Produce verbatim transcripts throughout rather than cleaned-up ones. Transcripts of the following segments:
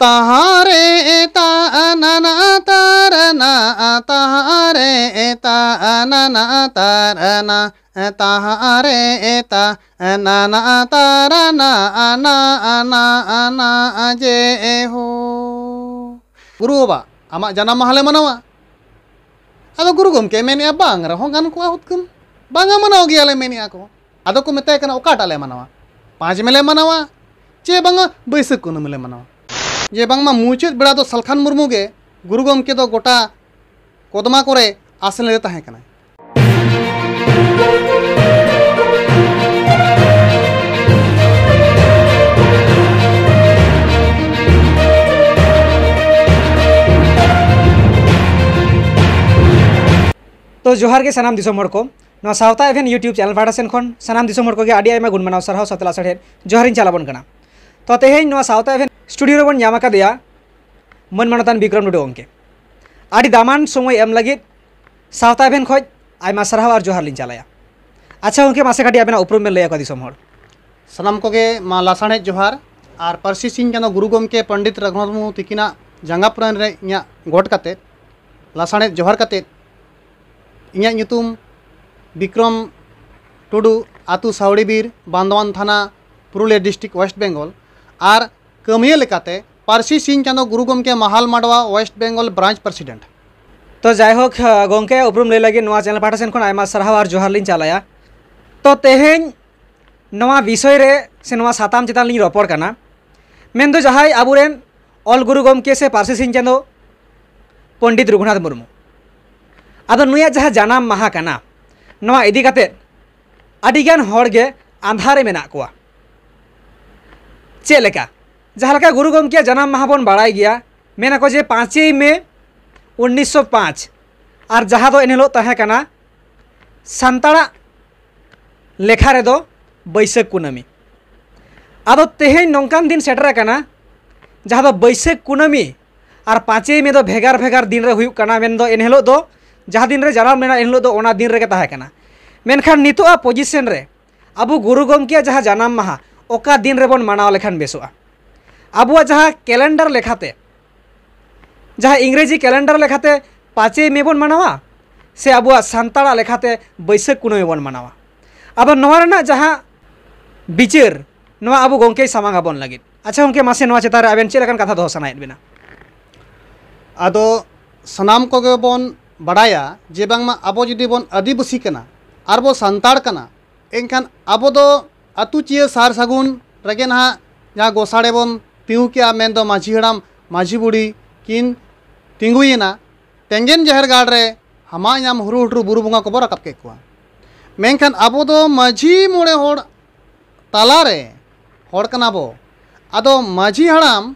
ᱛᱟᱦᱟᱨᱮ ᱮᱛᱟ ᱱᱟᱱᱟ ᱛᱟᱨᱟᱱᱟ, ᱛᱟᱦᱟᱨᱮ ᱮᱛᱟ ᱱᱟᱱᱟ ᱛᱟᱨᱟᱱᱟ, ᱛᱟᱦᱟᱨᱮ ᱮᱛᱟ ᱱᱟᱱᱟ ᱛᱟᱨᱟᱱᱟ, ᱟᱱᱟ ᱟᱱᱟ ᱟᱱᱟ ᱡᱮ ᱦᱳ᱾ ᱜᱩᱨᱩ ᱵᱟᱵᱟ, ᱟᱢᱟᱜ ᱡᱟᱱᱟᱢ ᱢᱟᱦᱟ ᱞᱮ ᱢᱟᱱᱟᱣᱟ᱾ ᱟᱫᱚ ᱜᱩᱨᱩ ᱜᱚᱢᱠᱮ ᱢᱮᱱᱮᱫᱼᱟ, ᱵᱟᱝ ᱨᱮᱦᱚᱸ ᱜᱟᱱ ᱠᱚᱜᱼᱟ ᱦᱩᱛᱠᱟᱹᱢ, ᱵᱟᱝᱟ ᱢᱟᱱᱟᱣ ᱜᱮᱭᱟᱞᱮ ᱢᱮᱱᱮᱫᱼᱟ ᱠᱚ᱾ ᱟᱫᱚ ᱠᱚ ᱢᱮᱛᱟᱭ ᱠᱟᱱᱟ, ᱚᱠᱟᱴᱟᱜ ᱞᱮ ᱢᱟᱱᱟᱣᱟ? ᱯᱟᱸᱪ ᱢᱮ ᱞᱮ ᱢᱟᱱᱟᱣᱟ ᱪᱮ ᱵᱟᱝᱟ ᱵᱟᱹᱭᱥᱟᱹᱠᱷ ᱠᱩᱱᱟᱹᱢᱤ ᱞᱮ ᱢᱟᱱᱟᱣᱟ? ᱡᱮ ᱵᱟᱝᱢᱟ ᱢᱩᱪᱟᱹᱫ ᱵᱮᱲᱟ ᱫᱚ ᱥᱟᱞᱠᱷᱟᱱ ᱢᱩᱨᱢᱩ ᱜᱮ ᱜᱩᱨᱩ ᱜᱚᱢᱠᱮ ᱫᱚ ᱜᱚᱴᱟ ᱠᱚᱫᱢᱟ ᱠᱚᱨᱮ ᱟᱥᱮᱱ ᱨᱮ ᱛᱟᱦᱮᱸ ᱠᱟᱱᱟᱭ᱾ ᱛᱚ ᱡᱚᱦᱟᱨ ᱜᱮ ᱥᱟᱱᱟᱢ ᱫᱤᱥᱚᱢ ᱦᱚᱲ ᱠᱚ, ᱱᱚᱣᱟ ᱥᱟᱶᱛᱟ ᱮᱵᱷᱮᱱ YouTube ᱪᱮᱱᱮᱞ ᱯᱟᱦᱴᱟ ᱥᱮᱱ ᱠᱷᱚᱱ ᱥᱟᱱᱟᱢ ᱫᱤᱥᱚᱢ ᱦᱚᱲ ᱠᱚᱜᱮ ᱟᱹᱰᱤ ᱟᱭᱢᱟ ᱜᱩᱱ ᱢᱟᱱᱟᱣ ᱥᱟᱨᱦᱟᱣ ᱥᱟᱶᱛᱮ ᱞᱟᱥᱟᱲᱦᱮᱫ ᱡᱚᱦᱟᱨ ᱤᱧ ᱪᱟᱞ ᱟᱵᱚᱱ ᱠᱟᱱᱟ᱾ ᱛᱚ ᱛᱮᱦᱮᱧ ᱱᱚᱣᱟ ᱥᱟᱶᱛᱟ ᱮᱵᱷᱮᱱ ᱥᱴᱩᱰᱤᱭᱳ ᱨᱮᱵᱚᱱ ᱧᱟᱢ ᱟᱠᱟᱫᱮᱭᱟ ᱢᱟᱹᱱ ᱢᱟᱱᱚᱛᱟᱱ ᱵᱤᱠᱨᱚᱢ ᱴᱩᱰᱩ ᱜᱚᱢᱠᱮ᱾ ᱟᱹᱰᱤ ᱫᱟᱢᱟᱱ ᱥᱚᱢᱚᱭ ᱮᱢ ᱞᱟᱹᱜᱤᱫ ᱥᱟᱶᱛᱟ ᱮᱵᱷᱮᱱ ᱠᱷᱚᱱ ᱟᱭᱢᱟ ᱥᱟᱨᱦᱟᱣ ᱟᱨ ᱡᱚᱦᱟᱨ ᱞᱤᱧ ᱪᱟᱞᱟᱭᱟ᱾ ᱟᱪᱪᱷᱟ ᱜᱚᱢᱠᱮ, ᱢᱟᱥᱮ ᱠᱟᱹᱴᱤᱡ ᱟᱵᱮᱱᱟᱜ ᱩᱯᱨᱩᱢ ᱵᱮᱱ ᱞᱟᱹᱭ ᱟᱠᱚᱣᱟ ᱫᱤᱥᱚᱢ ᱦᱚᱲ᱾ ᱥᱟᱱᱟᱢ ᱠᱚᱜᱮ ᱢᱟ ᱞᱟᱥᱟᱲᱦᱮᱫ ᱡᱚᱦᱟᱨ ᱟᱨ ᱯᱟᱹᱨᱥᱤ ᱥᱤᱧ ᱪᱟᱸᱫᱚ ᱜᱩᱨᱩ ᱜᱚᱢᱠᱮ ᱯᱚᱱᱰᱤᱛ ᱨᱚᱜᱷᱩᱱᱟᱛᱷ ᱢᱩᱨᱢᱩ ᱛᱤᱠᱤᱱᱟᱜ ᱡᱟᱸᱜᱟ ᱯᱩᱨᱟᱹᱱ ᱨᱮ ᱤᱧᱟᱹᱜ ᱜᱚᱰ ᱠᱟᱛᱮᱫ ᱞᱟᱥᱟᱲᱦᱮᱫ ᱡᱚᱦᱟᱨ ᱠᱟᱛᱮᱫ ᱤᱧᱟᱹᱜ ᱧᱩᱛᱩᱢ ᱵᱤᱠᱨᱚᱢ ᱴᱩᱰᱩ, ᱟᱹᱛᱩ ᱥᱟᱣᱲᱤᱵᱤᱨ, ᱵᱟᱱᱫᱣᱟᱱ ᱛᱷᱟᱱᱟ, ᱯᱩᱨᱩᱞᱤᱭᱟᱹ ᱰᱤᱥᱴᱨᱤᱠᱴ, ᱳᱭᱮᱥᱴ ᱵᱮᱝᱜᱚᱞ᱾ ᱟᱨ ᱠᱟᱹᱢᱤᱭᱟᱹ ᱞᱮᱠᱟᱛᱮ ᱯᱟᱹᱨᱥᱤ ᱥᱤᱧ ᱪᱟᱸᱫᱚ ᱜᱩᱨᱩ ᱜᱚᱢᱠᱮ ᱢᱟᱦᱟᱞ ᱢᱟᱰᱣᱟ ᱳᱭᱮᱥᱴ ᱵᱮᱝᱜᱚᱞ ᱵᱨᱟᱧᱪ ᱯᱨᱮᱥᱤᱰᱮᱱᱴ᱾ ᱛᱚ ᱡᱟᱭᱦᱳᱠ, ᱜᱚᱢᱠᱮ ᱩᱯᱨᱩᱢ ᱞᱟᱹᱭ ᱞᱟᱹᱜᱤᱫ ᱱᱚᱣᱟ ᱪᱮᱱᱮᱞ ᱯᱟᱦᱴᱟ ᱥᱮᱱ ᱠᱷᱚᱱ ᱟᱭᱢᱟ ᱥᱟᱨᱦᱟᱣ ᱟᱨ ᱡᱚᱦᱟᱨ ᱞᱤᱧ ᱪᱟᱞᱟᱭᱟ᱾ ᱛᱚ ᱛᱮᱦᱮᱧ ᱱᱚᱣᱟ ᱵᱤᱥᱚᱭ ᱨᱮ ᱥᱮ ᱱᱚᱣᱟ ᱥᱟᱛᱟᱢ ᱪᱮᱛᱟᱱ ᱞᱤᱧ ᱨᱚᱯᱚᱲ ᱠᱟᱱᱟ, ᱢᱮᱱᱫᱚ ᱡᱟᱦᱟᱸᱭ ᱟᱵᱚᱨᱮᱱ ᱚᱞ ᱜᱩᱨᱩ ᱜᱚᱢᱠᱮ ᱥᱮ ᱯᱟᱹᱨᱥᱤ ᱥᱤᱧ ᱪᱟᱸᱫᱚ ᱯᱚᱱᱰᱤᱛ ᱨᱚᱜᱷᱩᱱᱟᱛᱷ ᱢᱩᱨᱢᱩ, ᱟᱫᱚ ᱱᱩᱭᱟᱜ ᱡᱟᱦᱟᱸ ᱡᱟᱱᱟᱢ ᱢᱟᱦᱟ ᱠᱟᱱᱟ, ᱱᱚᱣᱟ ᱤᱫᱤ ᱠᱟᱛᱮᱫ ᱟᱹᱰᱤᱜᱟᱱ ᱦᱚᱲ ᱜᱮ ᱟᱸᱫᱷᱟ ᱨᱮ ᱢᱮᱱᱟᱜ ᱠᱚᱣᱟ᱾ ᱪᱮᱫ ᱞᱮᱠᱟ? ᱡᱟᱦᱟᱸ ᱞᱮᱠᱟ ᱜᱩᱨᱩ ᱜᱚᱢᱠᱮᱭᱟᱜ ᱡᱟᱱᱟᱢ ᱢᱟᱦᱟ ᱵᱚᱱ ᱵᱟᱲᱟᱭ ᱜᱮᱭᱟ, ᱢᱮᱱᱟᱠᱚ ᱡᱮ ᱯᱟᱸᱪᱮᱭ ᱢᱮ ᱩᱱᱤᱥᱥᱚ ᱯᱟᱸᱪ, ᱟᱨ ᱡᱟᱦᱟᱸ ᱫᱚ ᱮᱱᱦᱤᱞᱳᱜ ᱛᱟᱦᱮᱸ ᱠᱟᱱᱟ ᱥᱟᱱᱛᱟᱲᱟᱜ ᱞᱮᱠᱷᱟ ᱨᱮᱫᱚ ᱵᱟᱹᱭᱥᱟᱹᱠᱷ ᱠᱩᱱᱟᱹᱢᱤ᱾ ᱟᱫᱚ ᱛᱮᱦᱮᱧ ᱱᱚᱝᱠᱟᱱ ᱫᱤᱱ ᱥᱮᱴᱮᱨ ᱟᱠᱟᱱᱟ, ᱡᱟᱦᱟᱸ ᱫᱚ ᱵᱟᱹᱭᱥᱟᱹᱠᱷ ᱠᱩᱱᱟᱹᱢᱤ ᱟᱨ ᱯᱟᱸᱪᱮᱭ ᱢᱮ ᱫᱚ ᱵᱷᱮᱜᱟᱨ ᱵᱷᱮᱜᱟᱨ ᱫᱤᱱ ᱨᱮ ᱦᱩᱭᱩᱜ ᱠᱟᱱᱟ᱾ ᱢᱮᱱᱫᱚ ᱮᱱᱦᱤᱞᱳᱜ ᱫᱚ ᱡᱟᱦᱟᱸ ᱫᱤᱱ ᱨᱮ ᱡᱟᱱᱟᱢ ᱞᱮᱱᱟ, ᱮᱱᱦᱤᱞᱳᱜ ᱫᱚ ᱚᱱᱟ ᱫᱤᱱ ᱨᱮᱜᱮ ᱛᱟᱦᱮᱸ ᱠᱟᱱᱟ᱾ ᱢᱮᱱᱠᱷᱟᱱ ᱱᱤᱛᱚᱜ ᱟᱜ ᱯᱚᱡᱤᱥᱚᱱ ᱨᱮ ᱟᱵᱚ ᱜᱩᱨᱩ ᱜᱚᱢᱠᱮᱭᱟᱜ ᱡᱟᱦᱟᱸ ᱡᱟᱱᱟᱢ ᱢᱟᱦᱟ, ᱚᱠᱟ ᱫᱤᱱ ᱨᱮᱵᱚᱱ ᱢᱟᱱᱟᱣ ᱞᱮᱠᱷᱟᱱ ᱵᱮᱥᱚᱜᱼᱟ? ᱟᱵᱚᱣᱟᱜ ᱡᱟᱦᱟᱸ ᱠᱮᱞᱮᱱᱰᱟᱨ ᱞᱮᱠᱟᱛᱮ, ᱡᱟᱦᱟᱸ ᱤᱝᱨᱮᱡᱤ ᱠᱮᱞᱮᱱᱰᱟᱨ ᱞᱮᱠᱟᱛᱮ ᱯᱟᱸᱪᱮᱭ ᱢᱮ ᱵᱚᱱ ᱢᱟᱱᱟᱣᱟ, ᱥᱮ ᱟᱵᱚᱣᱟᱜ ᱥᱟᱱᱛᱟᱲᱟᱜ ᱞᱮᱠᱟᱛᱮ ᱵᱟᱹᱭᱥᱟᱹᱠᱷ ᱠᱩᱱᱟᱹᱢᱤ ᱵᱚᱱ ᱢᱟᱱᱟᱣᱟ? ᱟᱫᱚ ᱱᱚᱣᱟ ᱨᱮᱱᱟᱜ ᱡᱟᱦᱟᱸ ᱵᱤᱪᱟᱹᱨ, ᱱᱚᱣᱟ ᱟᱵᱚ ᱜᱚᱢᱠᱮᱭ ᱥᱟᱢᱟᱝ ᱟᱵᱚᱱ ᱞᱟᱹᱜᱤᱫ᱾ ᱟᱪᱪᱷᱟ ᱜᱚᱢᱠᱮ, ᱢᱟᱥᱮ ᱱᱚᱣᱟ ᱪᱮᱛᱟᱱ ᱨᱮ ᱟᱵᱮᱱ ᱪᱮᱫ ᱞᱮᱠᱟᱱ ᱠᱟᱛᱷᱟ ᱫᱚᱦᱚ ᱥᱟᱱᱟᱭᱮᱫ ᱵᱮᱱᱟ? ᱟᱫᱚ ᱥᱟᱱᱟᱢ ᱠᱚᱜᱮ ᱵᱚᱱ ᱵᱟᱰᱟᱭᱟ ᱡᱮ ᱵᱟᱝᱢᱟ ᱟᱵᱚ ᱡᱩᱫᱤ ᱵᱚᱱ ᱟᱹᱫᱤᱵᱟᱹᱥᱤ ᱠᱟᱱᱟ ᱟᱨ ᱵᱚ ᱥᱟᱱᱛᱟᱲ ᱠᱟᱱᱟ, ᱮᱱᱠᱷᱟᱱ ᱟᱵᱚ ᱫᱚ ᱟᱹᱛᱩ ᱪᱤᱭᱟᱹ ᱥᱟᱨ ᱥᱟᱹᱜᱩᱱ ᱨᱮᱜᱮ ᱱᱟᱦᱟᱜ ᱡᱟᱦᱟᱸ ᱜᱚᱥᱟᱲᱮ ᱵᱚᱱ ᱛᱤᱸᱜᱩ ᱠᱮᱜᱼᱟ, ᱢᱮᱱᱫᱚ ᱢᱟᱹᱡᱷᱤ ᱦᱟᱲᱟᱢ ᱢᱟᱹᱡᱷᱤ ᱵᱩᱲᱦᱤ ᱠᱤᱱ ᱛᱤᱸᱜᱩᱭᱮᱱᱟ᱾ ᱛᱮᱸᱜᱮᱱ ᱡᱟᱦᱮᱨ ᱜᱟᱲ ᱨᱮ ᱦᱟᱢᱟ ᱧᱟᱢ ᱦᱩᱨᱩ ᱦᱩᱴᱩᱨ ᱵᱩᱨᱩ ᱵᱚᱸᱜᱟ ᱠᱚᱵᱚ ᱨᱟᱠᱟᱵ ᱠᱮᱫ ᱠᱚᱣᱟ᱾ ᱢᱮᱱᱠᱷᱟᱱ ᱟᱵᱚ ᱫᱚ ᱢᱟᱹᱡᱷᱤ ᱢᱚᱬᱮ ᱦᱚᱲ ᱛᱟᱞᱟᱨᱮ ᱦᱚᱲ ᱠᱟᱱᱟ ᱵᱚ᱾ ᱟᱫᱚ ᱢᱟᱹᱡᱷᱤ ᱦᱟᱲᱟᱢ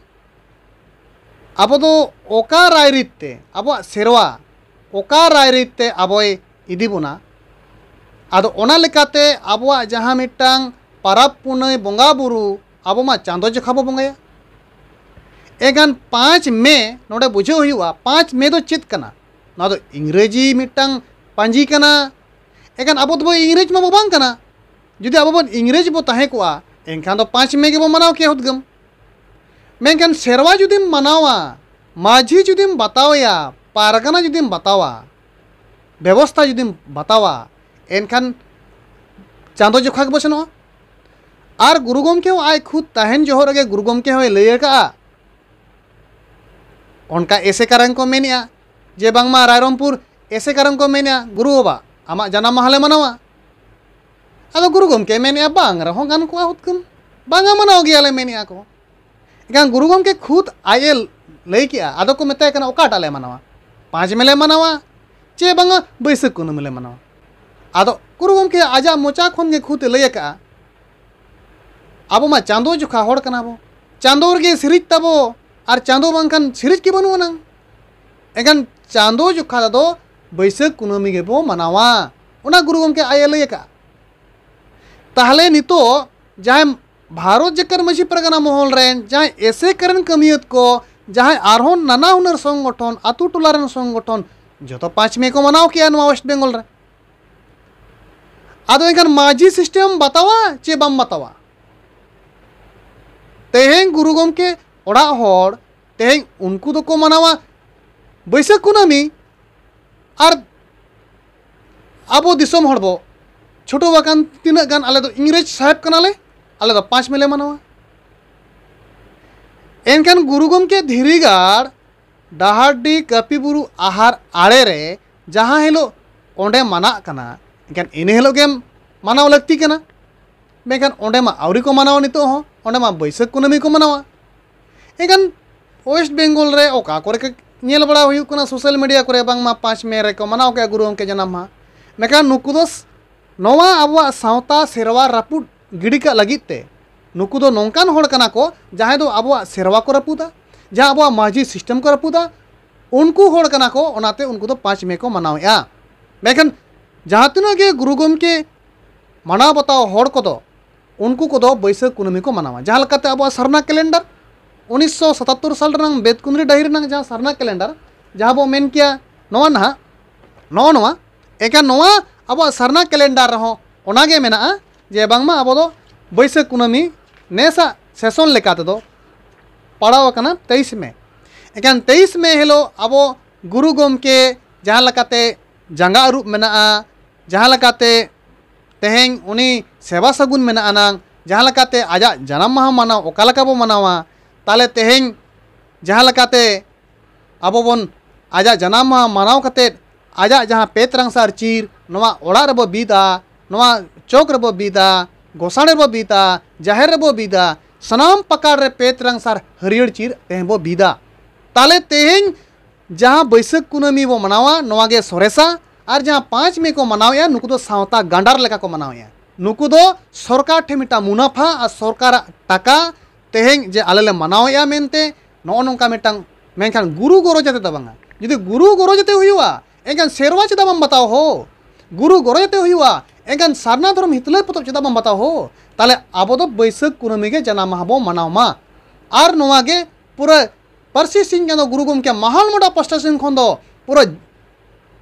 ᱟᱵᱚ ᱫᱚ ᱚᱠᱟ ᱨᱟᱭᱨᱤᱛ ᱛᱮ, ᱟᱵᱚᱣᱟᱜ ᱥᱮᱨᱣᱟ ᱚᱠᱟ ᱨᱟᱭᱨᱤᱛ ᱛᱮ ᱟᱵᱚᱭ ᱤᱫᱤ ᱵᱚᱱᱟ? ᱟᱫᱚ ᱚᱱᱟ ᱞᱮᱠᱟᱛᱮ ᱟᱵᱚᱣᱟᱜ ᱡᱟᱦᱟᱸ ᱢᱤᱫᱴᱟᱝ ᱯᱟᱨᱟᱵᱽ ᱯᱩᱱᱟᱹᱭ ᱵᱚᱸᱜᱟ ᱵᱩᱨᱩ, ᱟᱵᱚ ᱢᱟ ᱪᱟᱸᱫᱚ ᱡᱚᱠᱷᱟ ᱵᱚ ᱵᱚᱸᱜᱟᱭᱟ᱾ ᱮᱱᱠᱷᱟᱱ ᱯᱟᱸᱪ ᱢᱮ, ᱱᱚᱰᱮ ᱵᱩᱡᱷᱟᱹᱣ ᱦᱩᱭᱩᱜᱼᱟ, ᱯᱟᱸᱪ ᱢᱮ ᱫᱚ ᱪᱮᱫ ᱠᱟᱱᱟ? ᱱᱚᱣᱟ ᱫᱚ ᱤᱝᱨᱮᱡᱤ ᱢᱤᱫᱴᱟᱝ ᱯᱟᱹᱧᱡᱤ ᱠᱟᱱᱟ᱾ ᱮᱱᱠᱷᱟᱱ ᱟᱵᱚ ᱫᱚᱵᱚ ᱤᱝᱨᱮᱡᱽ ᱢᱟᱵᱚ ᱵᱟᱝ ᱠᱟᱱᱟ᱾ ᱡᱩᱫᱤ ᱟᱵᱚ ᱵᱚᱱ ᱤᱝᱨᱮᱡᱽ ᱵᱚ ᱛᱟᱦᱮᱸ ᱠᱚᱜᱼᱟ, ᱮᱱᱠᱷᱟᱱ ᱫᱚ ᱯᱟᱸᱪ ᱢᱮ ᱜᱮᱵᱚ ᱢᱟᱱᱟᱣ ᱠᱮᱭᱟ ᱦᱩᱫᱽᱜᱟᱹᱢ᱾ ᱢᱮᱱᱠᱷᱟᱱ ᱥᱮᱨᱣᱟ ᱡᱩᱫᱤᱢ ᱢᱟᱱᱟᱣᱟ, ᱢᱟᱹᱡᱷᱤ ᱡᱩᱫᱤᱢ ᱵᱟᱛᱟᱣᱮᱭᱟ, ᱯᱟᱨᱜᱟᱱᱟ ᱡᱩᱫᱤᱢ ᱵᱟᱛᱟᱣᱟ, ᱵᱮᱵᱚᱥᱛᱷᱟ ᱡᱩᱫᱤᱢ ᱵᱟᱛᱟᱣᱟ, ᱮᱱᱠᱷᱟᱱ ᱪᱟᱸᱫᱚ ᱡᱚᱠᱷᱟ ᱜᱮᱵᱚ ᱥᱮᱱᱚᱜᱼᱟ᱾ ᱟᱨ ᱜᱩᱨᱩ ᱜᱚᱢᱠᱮ ᱦᱚᱸ ᱟᱡ ᱠᱷᱩᱫ ᱛᱟᱦᱮᱱ ᱡᱚᱦᱚᱜ ᱨᱮᱜᱮ ᱜᱩᱨᱩ ᱜᱚᱢᱠᱮ ᱦᱚᱸᱭ ᱞᱟᱹᱭ ᱟᱠᱟᱫᱼᱟ, ᱚᱱᱠᱟ ᱮᱥᱮᱠᱟᱨᱟᱝ ᱠᱚ ᱢᱮᱱᱮᱜᱼᱟ ᱡᱮ ᱵᱟᱝᱢᱟ ᱨᱟᱭᱨᱚᱝᱯᱩᱨ ᱮᱥᱮᱠᱟᱨᱟᱝ ᱠᱚ ᱢᱮᱱᱮᱜᱼᱟ, "ᱜᱩᱨᱩ ᱵᱟᱵᱟ, ᱟᱢᱟᱜ ᱡᱟᱱᱟᱢ ᱢᱟᱦᱟ ᱞᱮ ᱢᱟᱱᱟᱣᱟ?" ᱟᱫᱚ ᱜᱩᱨᱩ ᱜᱚᱢᱠᱮ ᱢᱮᱱᱮᱜᱼᱟ, "ᱵᱟᱝ ᱨᱮᱦᱚᱸ ᱜᱟᱱ ᱠᱚᱜᱼᱟ ᱦᱩᱛᱠᱟᱹᱢ, ᱵᱟᱝᱟ ᱢᱟᱱᱟᱣ ᱜᱮᱭᱟᱞᱮ," ᱢᱮᱱᱮᱜᱼᱟ ᱠᱚ᱾ ᱮᱱᱠᱷᱟᱱ ᱜᱩᱨᱩ ᱜᱚᱢᱠᱮ ᱠᱷᱩᱫ ᱟᱡ ᱮ ᱞᱟᱹᱭ ᱠᱮᱜᱼᱟ, ᱟᱫᱚ ᱠᱚ ᱢᱮᱛᱟᱭ ᱠᱟᱱᱟ, "ᱚᱠᱟᱴᱟᱜ ᱞᱮ ᱢᱟᱱᱟᱣᱟ? ᱯᱟᱸᱪ ᱢᱮ ᱞᱮ ᱢᱟᱱᱟᱣᱟ ᱪᱮ ᱵᱟᱝᱟ ᱵᱟᱹᱭᱥᱟᱹᱠᱷ ᱠᱩᱱᱟᱹᱢᱤ ᱞᱮ ᱢᱟᱱᱟᱣᱟ?" ᱟᱫᱚ ᱜᱩᱨᱩ ᱜᱚᱢᱠᱮ ᱟᱡᱟᱜ ᱢᱚᱪᱟ ᱠᱷᱚᱱ ᱜᱮ ᱠᱷᱩᱫ ᱮ ᱞᱟᱹᱭ ᱟᱠᱟᱜᱼᱟ, ᱟᱵᱚ ᱢᱟ ᱪᱟᱸᱫᱚ ᱡᱚᱠᱷᱟ ᱦᱚᱲ ᱠᱟᱱᱟ ᱵᱚ, ᱪᱟᱸᱫᱚ ᱨᱮᱜᱮ ᱥᱤᱨᱤᱡ ᱛᱟᱵᱚ, ᱟᱨ ᱪᱟᱸᱫᱚ ᱵᱟᱝᱠᱷᱟᱱ ᱥᱤᱨᱤᱡ ᱜᱮ ᱵᱟᱹᱱᱩᱜ ᱟᱱᱟᱝ᱾ ᱮᱱᱠᱷᱟᱱ ᱪᱟᱸᱫᱚ ᱡᱚᱠᱷᱟ ᱫᱚ ᱵᱟᱹᱭᱥᱟᱹᱠᱷ ᱠᱩᱱᱟᱹᱢᱤ ᱜᱮᱵᱚ ᱢᱟᱱᱟᱣᱟ, ᱚᱱᱟ ᱜᱩᱨᱩ ᱜᱚᱢᱠᱮ ᱟᱡ ᱮ ᱞᱟᱹᱭ ᱟᱠᱟᱫᱼᱟ᱾ ᱛᱟᱦᱚᱞᱮ ᱱᱤᱛᱚᱜ ᱡᱟᱦᱟᱸᱭ ᱵᱷᱟᱨᱚᱛ ᱡᱟᱠᱟᱛ ᱢᱟᱹᱡᱷᱤ ᱯᱟᱨᱜᱟᱱᱟ ᱢᱚᱦᱚᱞ ᱨᱮᱱ, ᱡᱟᱦᱟᱸᱭ ᱮᱥᱮᱠᱟ ᱨᱮᱱ ᱠᱟᱹᱢᱤᱭᱟᱹᱫ ᱠᱚ, ᱡᱟᱦᱟᱸᱭ ᱟᱨᱦᱚᱸ ᱱᱟᱱᱟ ᱦᱩᱱᱟᱹᱨ ᱥᱚᱝᱜᱚᱴᱷᱚᱱ, ᱟᱛᱳ ᱴᱚᱞᱟ ᱨᱮᱱ ᱥᱚᱝᱜᱚᱴᱷᱚᱱ, ᱡᱚᱛᱚ ᱯᱟᱸᱪ ᱢᱮ ᱠᱚ ᱢᱟᱱᱟᱣ ᱠᱮᱜᱼᱟ ᱱᱚᱣᱟ ᱳᱭᱮᱥᱴ ᱵᱮᱝᱜᱚᱞ ᱨᱮ᱾ ᱟᱫᱚ ᱮᱱᱠᱷᱟᱱ ᱢᱟᱹᱡᱷᱤ ᱥᱤᱥᱴᱮᱢ ᱵᱟᱛᱟᱣᱟ ᱪᱮ ᱵᱟᱢ ᱵᱟᱛᱟᱣᱟ? ᱛᱮᱦᱮᱧ ᱜᱩᱨᱩ ᱜᱚᱢᱠᱮ ᱚᱲᱟᱜ ᱦᱚᱲ ᱛᱮᱦᱮᱧ ᱩᱱᱠᱩ ᱫᱚᱠᱚ ᱢᱟᱱᱟᱣᱟ ᱵᱟᱹᱭᱥᱟᱹᱠᱷ ᱠᱩᱱᱟᱹᱢᱤ, ᱟᱨ ᱟᱵᱚ ᱫᱤᱥᱚᱢ ᱦᱚᱲ ᱵᱚ ᱪᱷᱩᱴᱟᱹᱣ ᱟᱠᱟᱱ ᱛᱤᱱᱟᱹᱜ ᱜᱟᱱ ᱟᱞᱮ ᱫᱚ ᱤᱝᱨᱮᱡᱽ ᱥᱟᱦᱮᱵᱽ ᱠᱟᱱᱟᱞᱮ, ᱟᱞᱮ ᱫᱚ ᱯᱟᱸᱪ ᱢᱮ ᱞᱮ ᱢᱟᱱᱟᱣᱟ᱾ ᱮᱱᱠᱷᱟᱱ ᱜᱩᱨᱩ ᱜᱚᱢᱠᱮ ᱫᱷᱤᱨᱤᱜᱟᱲ ᱰᱟᱦᱟᱨᱰᱤ ᱠᱟᱹᱯᱤ ᱵᱩᱨᱩ ᱟᱦᱟᱨ ᱟᱲᱮ ᱨᱮ ᱡᱟᱦᱟᱸ ᱦᱤᱞᱳᱜ ᱚᱸᱰᱮ ᱢᱟᱱᱟᱜ ᱠᱟᱱᱟ, ᱮᱱᱠᱷᱟᱱ ᱤᱱᱟᱹ ᱦᱤᱞᱳᱜ ᱜᱮᱢ ᱢᱟᱱᱟᱣ ᱞᱟᱹᱠᱛᱤ ᱠᱟᱱᱟ᱾ ᱢᱮᱱᱠᱷᱟᱱ ᱚᱸᱰᱮ ᱢᱟ ᱟᱹᱣᱨᱤ ᱠᱚ ᱢᱟᱱᱟᱣᱟ ᱱᱤᱛᱚᱜ ᱦᱚᱸ, ᱚᱸᱰᱮ ᱢᱟ ᱵᱟᱹᱭᱥᱟᱹᱠᱷ ᱠᱩᱱᱟᱹᱢᱤ ᱠᱚ ᱢᱟᱱᱟᱣᱟ᱾ ᱮᱱᱠᱷᱟᱱ ᱳᱭᱮᱥᱴ ᱵᱮᱝᱜᱚᱞ ᱨᱮ ᱚᱠᱟ ᱠᱚᱨᱮ ᱠᱚ ᱧᱮᱞ ᱵᱟᱲᱟ ᱦᱩᱭᱩᱜ ᱠᱟᱱᱟ ᱥᱳᱥᱟᱞ ᱢᱤᱰᱤᱭᱟ ᱠᱚᱨᱮ, ᱵᱟᱝᱢᱟ ᱯᱟᱸᱪ ᱢᱮ ᱨᱮᱠᱚ ᱢᱟᱱᱟᱣ ᱠᱮᱜᱼᱟ ᱜᱩᱨᱩ ᱜᱚᱢᱠᱮ ᱡᱟᱱᱟᱢ ᱢᱟᱦᱟ᱾ ᱢᱮᱱᱠᱷᱟᱱ ᱱᱩᱠᱩ ᱫᱚ ᱥ-, ᱱᱚᱣᱟ ᱟᱵᱚᱣᱟᱜ ᱥᱟᱶᱛᱟ ᱥᱮᱨᱣᱟ ᱨᱟᱹᱯᱩᱫ ᱜᱤᱰᱤ ᱠᱟᱜ ᱞᱟᱹᱜᱤᱫ ᱛᱮ ᱱᱩᱠᱩ ᱫᱚ ᱱᱚᱝᱠᱟᱱ ᱦᱚᱲ ᱠᱟᱱᱟ ᱠᱚ, ᱡᱟᱦᱟᱸᱭ ᱫᱚ ᱟᱵᱚᱣᱟᱜ ᱥᱮᱨᱣᱟ ᱠᱚ ᱨᱟᱹᱯᱩᱫᱟ, ᱡᱟᱦᱟᱸ ᱟᱵᱚᱣᱟᱜ ᱢᱟᱹᱡᱷᱤ ᱥᱤᱥᱴᱮᱢ ᱠᱚ ᱨᱟᱹᱯᱩᱫᱟ᱾ ᱩᱱᱠᱩ ᱦᱚᱲ ᱠᱟᱱᱟ ᱠᱚ, ᱚᱱᱟᱛᱮ ᱩᱱᱠᱩ ᱫᱚ ᱯᱟᱸᱪ ᱢᱮ ᱠᱚ ᱢᱟᱱᱟᱣᱮᱫᱼᱟ᱾ ᱢᱮᱱᱠᱷᱟᱱ ᱡᱟᱦᱟᱸ ᱛᱤᱱᱟᱹᱜ ᱜᱮ ᱜᱩᱨᱩ ᱜᱚᱢᱠᱮ ᱢᱟᱱᱟᱣ ᱵᱟᱛᱟᱣ ᱦᱚᱲ ᱠᱚᱫᱚ, ᱩᱱᱠᱩ ᱠᱚᱫᱚ ᱵᱟᱹᱭᱥᱟᱹᱠᱷ ᱠᱩᱱᱟᱹᱢᱤ ᱠᱚ ᱢᱟᱱᱟᱣᱟ᱾ ᱡᱟᱦᱟᱸ ᱞᱮᱠᱟᱛᱮ ᱟᱵᱚᱣᱟᱜ ᱥᱟᱨᱱᱟ ᱠᱮᱞᱮᱱᱰᱟᱨ, ᱩᱱᱤᱥᱥᱚ ᱥᱟᱛᱟᱛᱛᱳᱨ ᱥᱟᱞ ᱨᱮᱱᱟᱝ ᱵᱮᱫᱠᱩᱸᱫᱽᱨᱤ ᱰᱟᱹᱦᱤ ᱨᱮᱱᱟᱝ ᱡᱟᱦᱟᱸ ᱥᱟᱨᱱᱟ ᱠᱮᱞᱮᱱᱰᱟᱨ, ᱡᱟᱦᱟᱸ ᱵᱚ ᱢᱮᱱ ᱠᱮᱭᱟ ᱱᱚᱣᱟ ᱱᱟᱦᱟᱜ, ᱱᱚᱜᱼᱚ ᱱᱚᱣᱟ, ᱮᱱᱠᱷᱟᱱ ᱱᱚᱣᱟ ᱟᱵᱚᱣᱟᱜ ᱥᱟᱨᱱᱟ ᱠᱮᱞᱮᱱᱰᱟᱨ ᱨᱮᱦᱚᱸ ᱚᱱᱟᱜᱮ ᱢᱮᱱᱟᱜᱼᱟ ᱡᱮ ᱵᱟᱝᱢᱟ ᱟᱵᱚ ᱫᱚ ᱵᱟᱹᱭᱥᱟᱹᱠᱷ ᱠᱩᱱᱟᱹᱢᱤ ᱱᱮᱥᱟᱜ ᱥᱮᱥᱚᱱ ᱞᱮᱠᱟ ᱛᱮᱫᱚ ᱯᱟᱲᱟᱣ ᱟᱠᱟᱱᱟ ᱛᱮᱭᱤᱥ ᱢᱮ᱾ ᱮᱱᱠᱷᱟᱱ ᱛᱮᱭᱤᱥ ᱢᱮ ᱦᱤᱞᱳᱜ ᱟᱵᱚ ᱜᱩᱨᱩ ᱜᱚᱢᱠᱮ ᱡᱟᱦᱟᱸ ᱞᱮᱠᱟᱛᱮ ᱡᱟᱸᱜᱟ ᱟᱹᱨᱩᱵ ᱢᱮᱱᱟᱜᱼᱟ, ᱡᱟᱦᱟᱸ ᱞᱮᱠᱟᱛᱮ ᱛᱮᱦᱮᱧ ᱩᱱᱤ ᱥᱮᱵᱟ ᱥᱟᱹᱜᱩᱱ ᱢᱮᱱᱟᱜ ᱟᱱᱟᱝ, ᱡᱟᱦᱟᱸ ᱞᱮᱠᱟᱛᱮ ᱟᱡᱟᱜ ᱡᱟᱱᱟᱢ ᱢᱟᱦᱟ ᱢᱟᱱᱟᱣ ᱚᱠᱟ ᱞᱮᱠᱟ ᱵᱚ ᱢᱟᱱᱟᱣᱟ, ᱛᱟᱦᱞᱮ ᱛᱮᱦᱮᱧ ᱡᱟᱦᱟᱸ ᱞᱮᱠᱟᱛᱮ ᱟᱵᱚ ᱵᱚᱱ ᱟᱡᱟᱜ ᱡᱟᱱᱟᱢ ᱢᱟᱦᱟ ᱢᱟᱱᱟᱣ ᱠᱟᱛᱮᱫ ᱟᱡᱟᱜ ᱡᱟᱦᱟᱸ ᱯᱮ ᱛᱟᱨᱟᱝ ᱥᱟᱨ ᱪᱤᱨ ᱱᱚᱣᱟ ᱚᱲᱟᱜ ᱨᱮᱵᱚ ᱵᱤᱫᱟ, ᱱᱚᱣᱟ ᱪᱚᱠ ᱨᱮᱵᱚ ᱵᱤᱫᱟ, ᱜᱚᱥᱟᱬᱮ ᱨᱮᱵᱚ ᱵᱤᱫᱟ, ᱡᱟᱦᱮᱨ ᱨᱮᱵᱚ ᱵᱤᱫᱟ, ᱥᱟᱱᱟᱢ ᱯᱟᱠᱟᱲ ᱨᱮ ᱯᱮ ᱛᱟᱨᱟᱝ ᱥᱟᱨ ᱦᱟᱹᱨᱭᱟᱹᱲ ᱪᱤᱨ ᱛᱮᱦᱮᱧ ᱵᱚ ᱵᱤᱫᱟ᱾ ᱛᱟᱦᱞᱮ ᱛᱮᱦᱮᱧ ᱡᱟᱦᱟᱸ ᱵᱟᱹᱭᱥᱟᱹᱠᱷ ᱠᱩᱱᱟᱹᱢᱤ ᱵᱚ ᱢᱟᱱᱟᱣᱟ, ᱱᱚᱣᱟ ᱜᱮ ᱥᱚᱨᱮᱥᱟ᱾ ᱟᱨ ᱡᱟᱦᱟᱸ ᱯᱟᱸᱪ ᱢᱮ ᱠᱚ ᱢᱟᱱᱟᱣᱮᱫᱼᱟ, ᱱᱩᱠᱩ ᱫᱚ ᱥᱟᱶᱛᱟ ᱜᱟᱸᱰᱟᱨ ᱞᱮᱠᱟ ᱠᱚ ᱢᱟᱱᱟᱣᱮᱫᱼᱟ᱾ ᱱᱩᱠᱩ ᱫᱚ ᱥᱚᱨᱠᱟᱨ ᱴᱷᱮᱱ ᱢᱤᱫᱴᱟᱝ ᱢᱩᱱᱟᱯᱷᱟ ᱟᱨ ᱥᱚᱨᱠᱟᱨᱟᱜ ᱴᱟᱠᱟ ᱛᱮᱦᱮᱧ ᱡᱮ ᱟᱞᱮ ᱞᱮ ᱢᱟᱱᱟᱣᱮᱫᱼᱟ ᱢᱮᱱᱛᱮ ᱱᱚᱜᱼᱚ ᱱᱚᱝᱠᱟ ᱢᱤᱫᱴᱟᱝ, ᱢᱮᱱᱠᱷᱟᱱ ᱜᱩᱨᱩ ᱜᱚᱨᱚᱡᱽ ᱟᱛᱮ ᱫᱚ ᱵᱟᱝᱟ᱾ ᱡᱩᱫᱤ ᱜᱩᱨᱩ ᱜᱚᱨᱚᱡᱽ ᱟᱛᱮ ᱦᱩᱭᱩᱜᱼᱟ, ᱮᱱᱠᱷᱟᱱ ᱥᱮᱨᱣᱟ ᱪᱮᱫᱟᱜ ᱵᱟᱢ ᱵᱟᱛᱟᱣ ᱦᱳ? ᱜᱩᱨᱩ ᱜᱚᱨᱚᱡᱽ ᱟᱛᱮ ᱦᱩᱭᱩᱜᱼᱟ, ᱮᱱᱠᱷᱟᱱ ᱥᱟᱨᱱᱟ ᱫᱷᱚᱨᱚᱢ ᱦᱤᱛᱞᱟᱹᱭ ᱯᱚᱛᱚᱵ ᱪᱮᱫᱟᱜ ᱵᱟᱢ ᱵᱟᱛᱟᱣ ᱦᱳ? ᱛᱟᱦᱞᱮ ᱟᱵᱚ ᱫᱚ ᱵᱟᱹᱭᱥᱟᱹᱠᱷ ᱠᱩᱱᱟᱹᱢᱤ ᱜᱮ ᱡᱟᱱᱟᱢ ᱢᱟᱦᱟ ᱵᱚ ᱢᱟᱱᱟᱣ ᱢᱟ᱾ ᱟᱨ ᱱᱚᱣᱟ ᱜᱮ ᱯᱩᱨᱟᱹ ᱯᱟᱹᱨᱥᱤ ᱥᱤᱧ ᱪᱟᱸᱫᱚ ᱜᱩᱨᱩ ᱜᱚᱢᱠᱮ ᱢᱟᱦᱟᱞ ᱢᱚᱰᱟ ᱯᱟᱥᱴᱟ ᱥᱮᱱ ᱠᱷᱚᱱ ᱫᱚ ᱯᱩᱨᱟᱹ